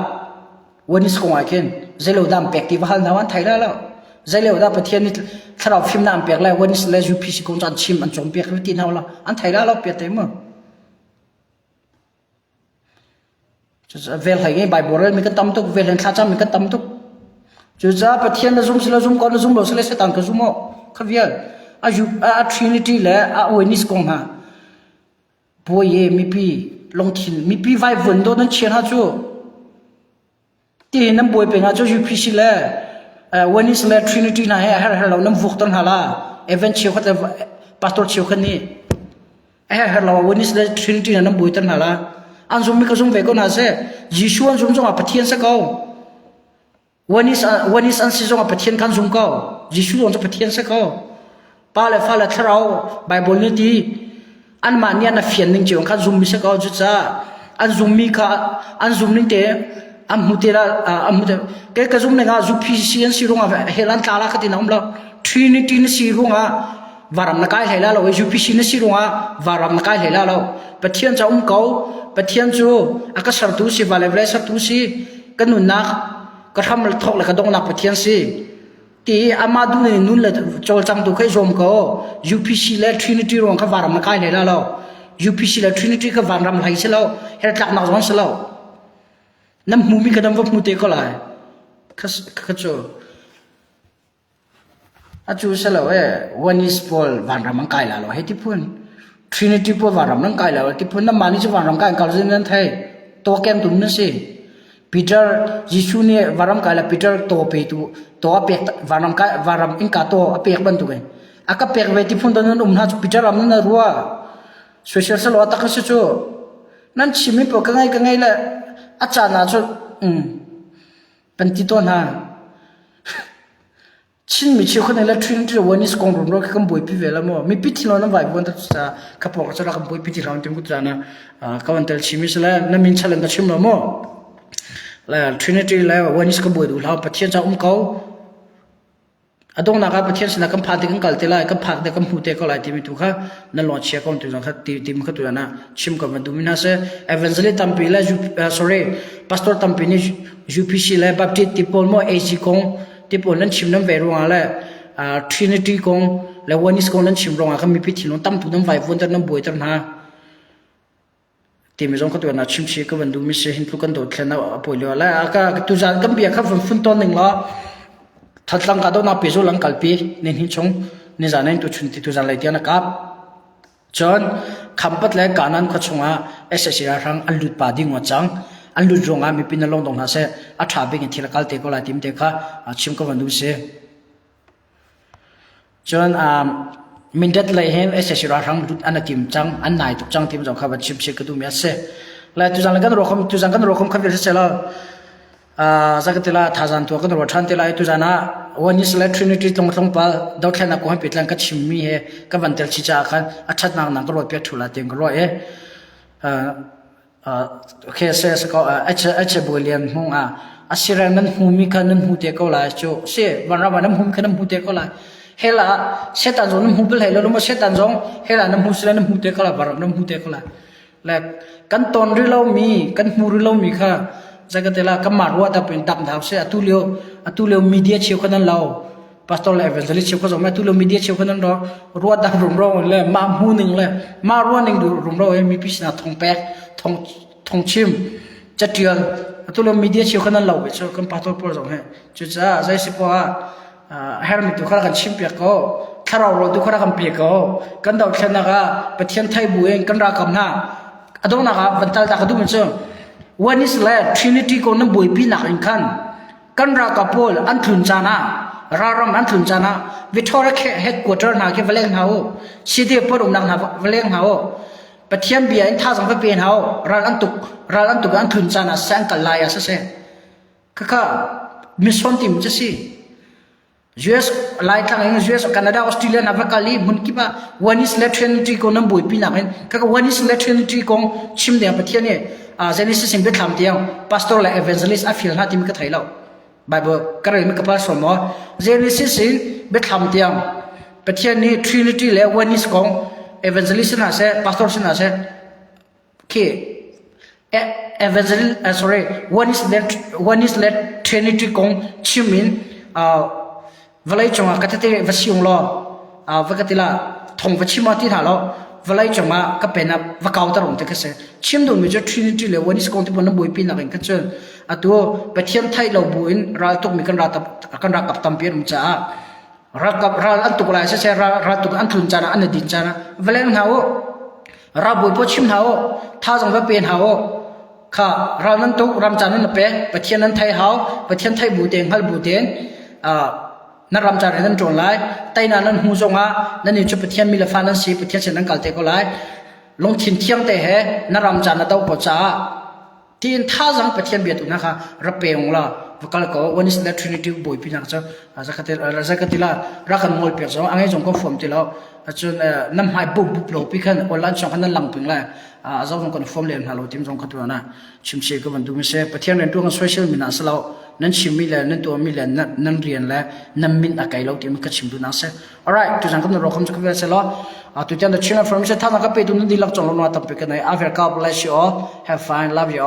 Oneness kong ah khin zeilo dah an pek ti va hal hna an thei la lo zeilo dah Pathian nih thlarau fimnak an pek lai Oneness le UPC kong cu an chim an cawnpiak ti hna la an thei la lo pia te mu Vel hlei ngei Baibal relmi kan tam tuk, vel hlei thlacammi kan tam tuk. Cucaah Pathian na zum sila zum ko, na zum lo sila Satan ka zum awk. Kha vial. A, a Trinity le a Oneness kong hna. Buai e mipi lungthin mipi vai vun do nan chia hna cu. Ti nan buai peng ah cu UPC le Oneness le Trinity hna he a her her lo nan vuk ton hna la. Evan cheukhat le pastor cheukhat nih a her her lo Oneness le Trinity hna nan buai ter hna la. An zum mi ka zum ve ko hna seh. Jesuh an zum zongah Pathian si ko. Oneness Oneness an si zongah Pathian kan zum ko. Jesuh zong cu Pathian si ko. Pa le fa le thlarau Bible nih ti anmah nih an fian ning cio kha zummi si ko cucaah an zummi kha an zum ning te an hmu te la an hmu te ke ka zum ning ah UPC an si ruangah hell an tla la ka ti na um lo Trinity na si ruangah varam na kai hlei la lo UPC na si ruangah varam na kai hlei la lo Pathian ca um ko Pathian cu a ka sertu si vale vale sertu si ka nunnak ka hram thok le ka donghnak Pathian si ti amah duh ning nun le cawlcang tu kha i zuam ko UPC le Trinity ruang kha vanram na kai hlei la lo UPC le Trinity kha vanram hlei si lo hell tlaknak zong si lo nan hmumi kha nan va hmu te ko lai kha kha cu atu si lo e one is paul vanram an kai la lo hei ti phun Trinity pawl vanram nan kai lo ti phun nan mah nih cu vanram kai an kal zin nan thei to keng tum nan si Peter Jesuh nih vanram kai le Peter to petu to a pek vanram kai vanram innka to a pek bantuk in a ka pek ve ti phun nan um hna cu Peter ram nan rua social salo tak si cu nan chim mi pawl ka ngai ka ngai le a caan ah cun um kan ti tawn hna Chinmi cheukhat nih le Trinity Oneness kong rumro khi kan buaipi ve la maw? Mipi thinlung nan vaivuan ta ca ka pawk cu rak kan buaipi ti hram tim ku caan ah ka van tel chimi si le na min chal in ka chim lo maw? Le Trinity le Oneness ka buai duh hlah Pathian ca um ko. A donghnak ah Pathian sinah kan phan te kan kal te lai, kan phak te kan hmu te ko lai timi tu kha nan lung chia ko tu zong kha ti ti kha tu na chim ko van duh mi hna se evangelist tampi le sorry pastor tampi nih UPC le Baptist ti pawl maw AC kong ti pawl nan chim nan ve ruangah le Trinity kong le Oneness kong nan chim ruangah kan mipi thinlung tamtuk nan vaivuanter nan buaiter hna timi zong ka tuan ah chim chi ka van duhmi si hin tluk kan dawt thlen a pawi lio le ka tuzan kan bia kha van fun tawn ning law thatlang ka dawtnak pe zul an kalpi ni hnih chung ni zan in tu chun ti tuzan lei tiang na kap Cun Khampat le Kanaan khua chungah sac ralhrang an lut pa ding cang. An lut ruangah mipi na lawng dong hna seh a ṭha bik in thil a kal te ko lai tim te kha chim ka van duh si. Cun Mindat lei hin sac ralhrang lut an tim cang, an nai tuk cang tim zong kha van chim si ka duhmi a si. Le tuzan kan ruakham tuzan kan ruakham kha vial si lo. Zakatila thazang tuah kan ruah ṭhan te lai tuzan ah Oneness le Trinity tlongtlongpal dothlennak kong he pehtlai ka chimmi he ka van tel chih caah khan a ṭhatnak nang ka ruat piak ṭhu la tiang ka ruah i okay se se ko H Bawi Lian hmung ah a sireng nan hmumi kha nan hmu te ko lai cu si vanram ah nan hmumi kha nan hmu te ko lai hell ah Satan zong nan hmu bal hlei lo maw Satan zong hell ah nan hmu sile nan hmu te ko lai vanram nan hmu te ko lai Le kan ton rih lomi, kan hmu rih lomi kha zeikatila kanmah ruah dap in dap hna usih. Atu lio, atu lio media cheukhat an lo. Pastor le evangelist cheu kha zong tu lo media cheu kha nan ro ruat dang rumro le mah hmu ning le mah ruah ning rumro he mipi sinah thong pek thong thong chim catial atu lo media cheu kha nan lo ve cu kan pastor pawl zong he cucaah zei si poah ah hermi tu kha kan chim piak ko thlarau rawl tu kha kan pe ko kan dothlennak ah Pathian thai bu in kan rakam hna adongnak ah van tal ta ka duh mi cu one is le trinity ko nan buaipi nak in khan Kan ralkap pawl an tlun caan ah ralram an tlun caan ah Victoria headquarter hna khi va leng hna u. CDF pawl umnak hna va leng hna u. Pathian bia in thazaang va pe hna u. Ral an tuk ral an tuk an tlun caan ah seh an kal lai ah siseh. Khakha mission team cu si. US Laitlang in US Canada Australia na va kal i hmun kip ah one is le Trinity kong nan buaipi nak in kaka one is le Trinity kong chim ding Pathian nih Genesis in biathlam tiang pastor le evangelist a fial hna timi ka thei lo Bible ka rel mi ka pal sual maw Genesis in biathlam tiang Pathian nih Trinity le one is kong evangelist hna seh pastor hna seh Khi evangel sorry one is let one is let Trinity kong chim in vawlei cungah ka tete va siung law va ka ti la thong va chim ti hna law vawlei cungah ka pen ah va kau tar um te ka si chim duhmi cu Trinity le one is kong ti pon na buaipi nak in ka cun atu Pathian theih lo bu in ral tukmi kan ral kan rakap tampi an um caah ralkap ral an tuk lai siseh ral ral tuk an tlun caan ah an i din caan ah va leng hna u ralbawi pawl chim hna u thazaang va pe hna u kha ral nan tuk ram caan nan pe pathian nan thei hau pathian thei bu tein hngal bu tein na ram caan nan ṭawn lai teina nan hmu zongah nan nih cu pathian mi le fa nan si pathian sin nan kal te ko lai lungthin thiang te he na ram caan na do ko caah Tiin thazaang Pathian bia tu hna kha rak pe ung la va kal ko one is the Trinity bawipi nak cu zakatila ra kan ngol piak zong angai zong ko fuam ti lo acun nam hmai bu bup lo pi khan online chong khan nan lang ping lai a zo zong kan fuam lem hna lo tim zong kha tu na chim se ko ban du mi se Pathian rian tu kan social mina salo nan chim mi le nan tuah mi le nan rian le nan min a kai lo tim ka chim du na se Alright, tu zang kan ro kham chu ka se lo. Tu tiang the Chin information tha ka pe tu nan dilak chong lo na tampi ka nei. Aver God bless you all. Have fun. Love you all.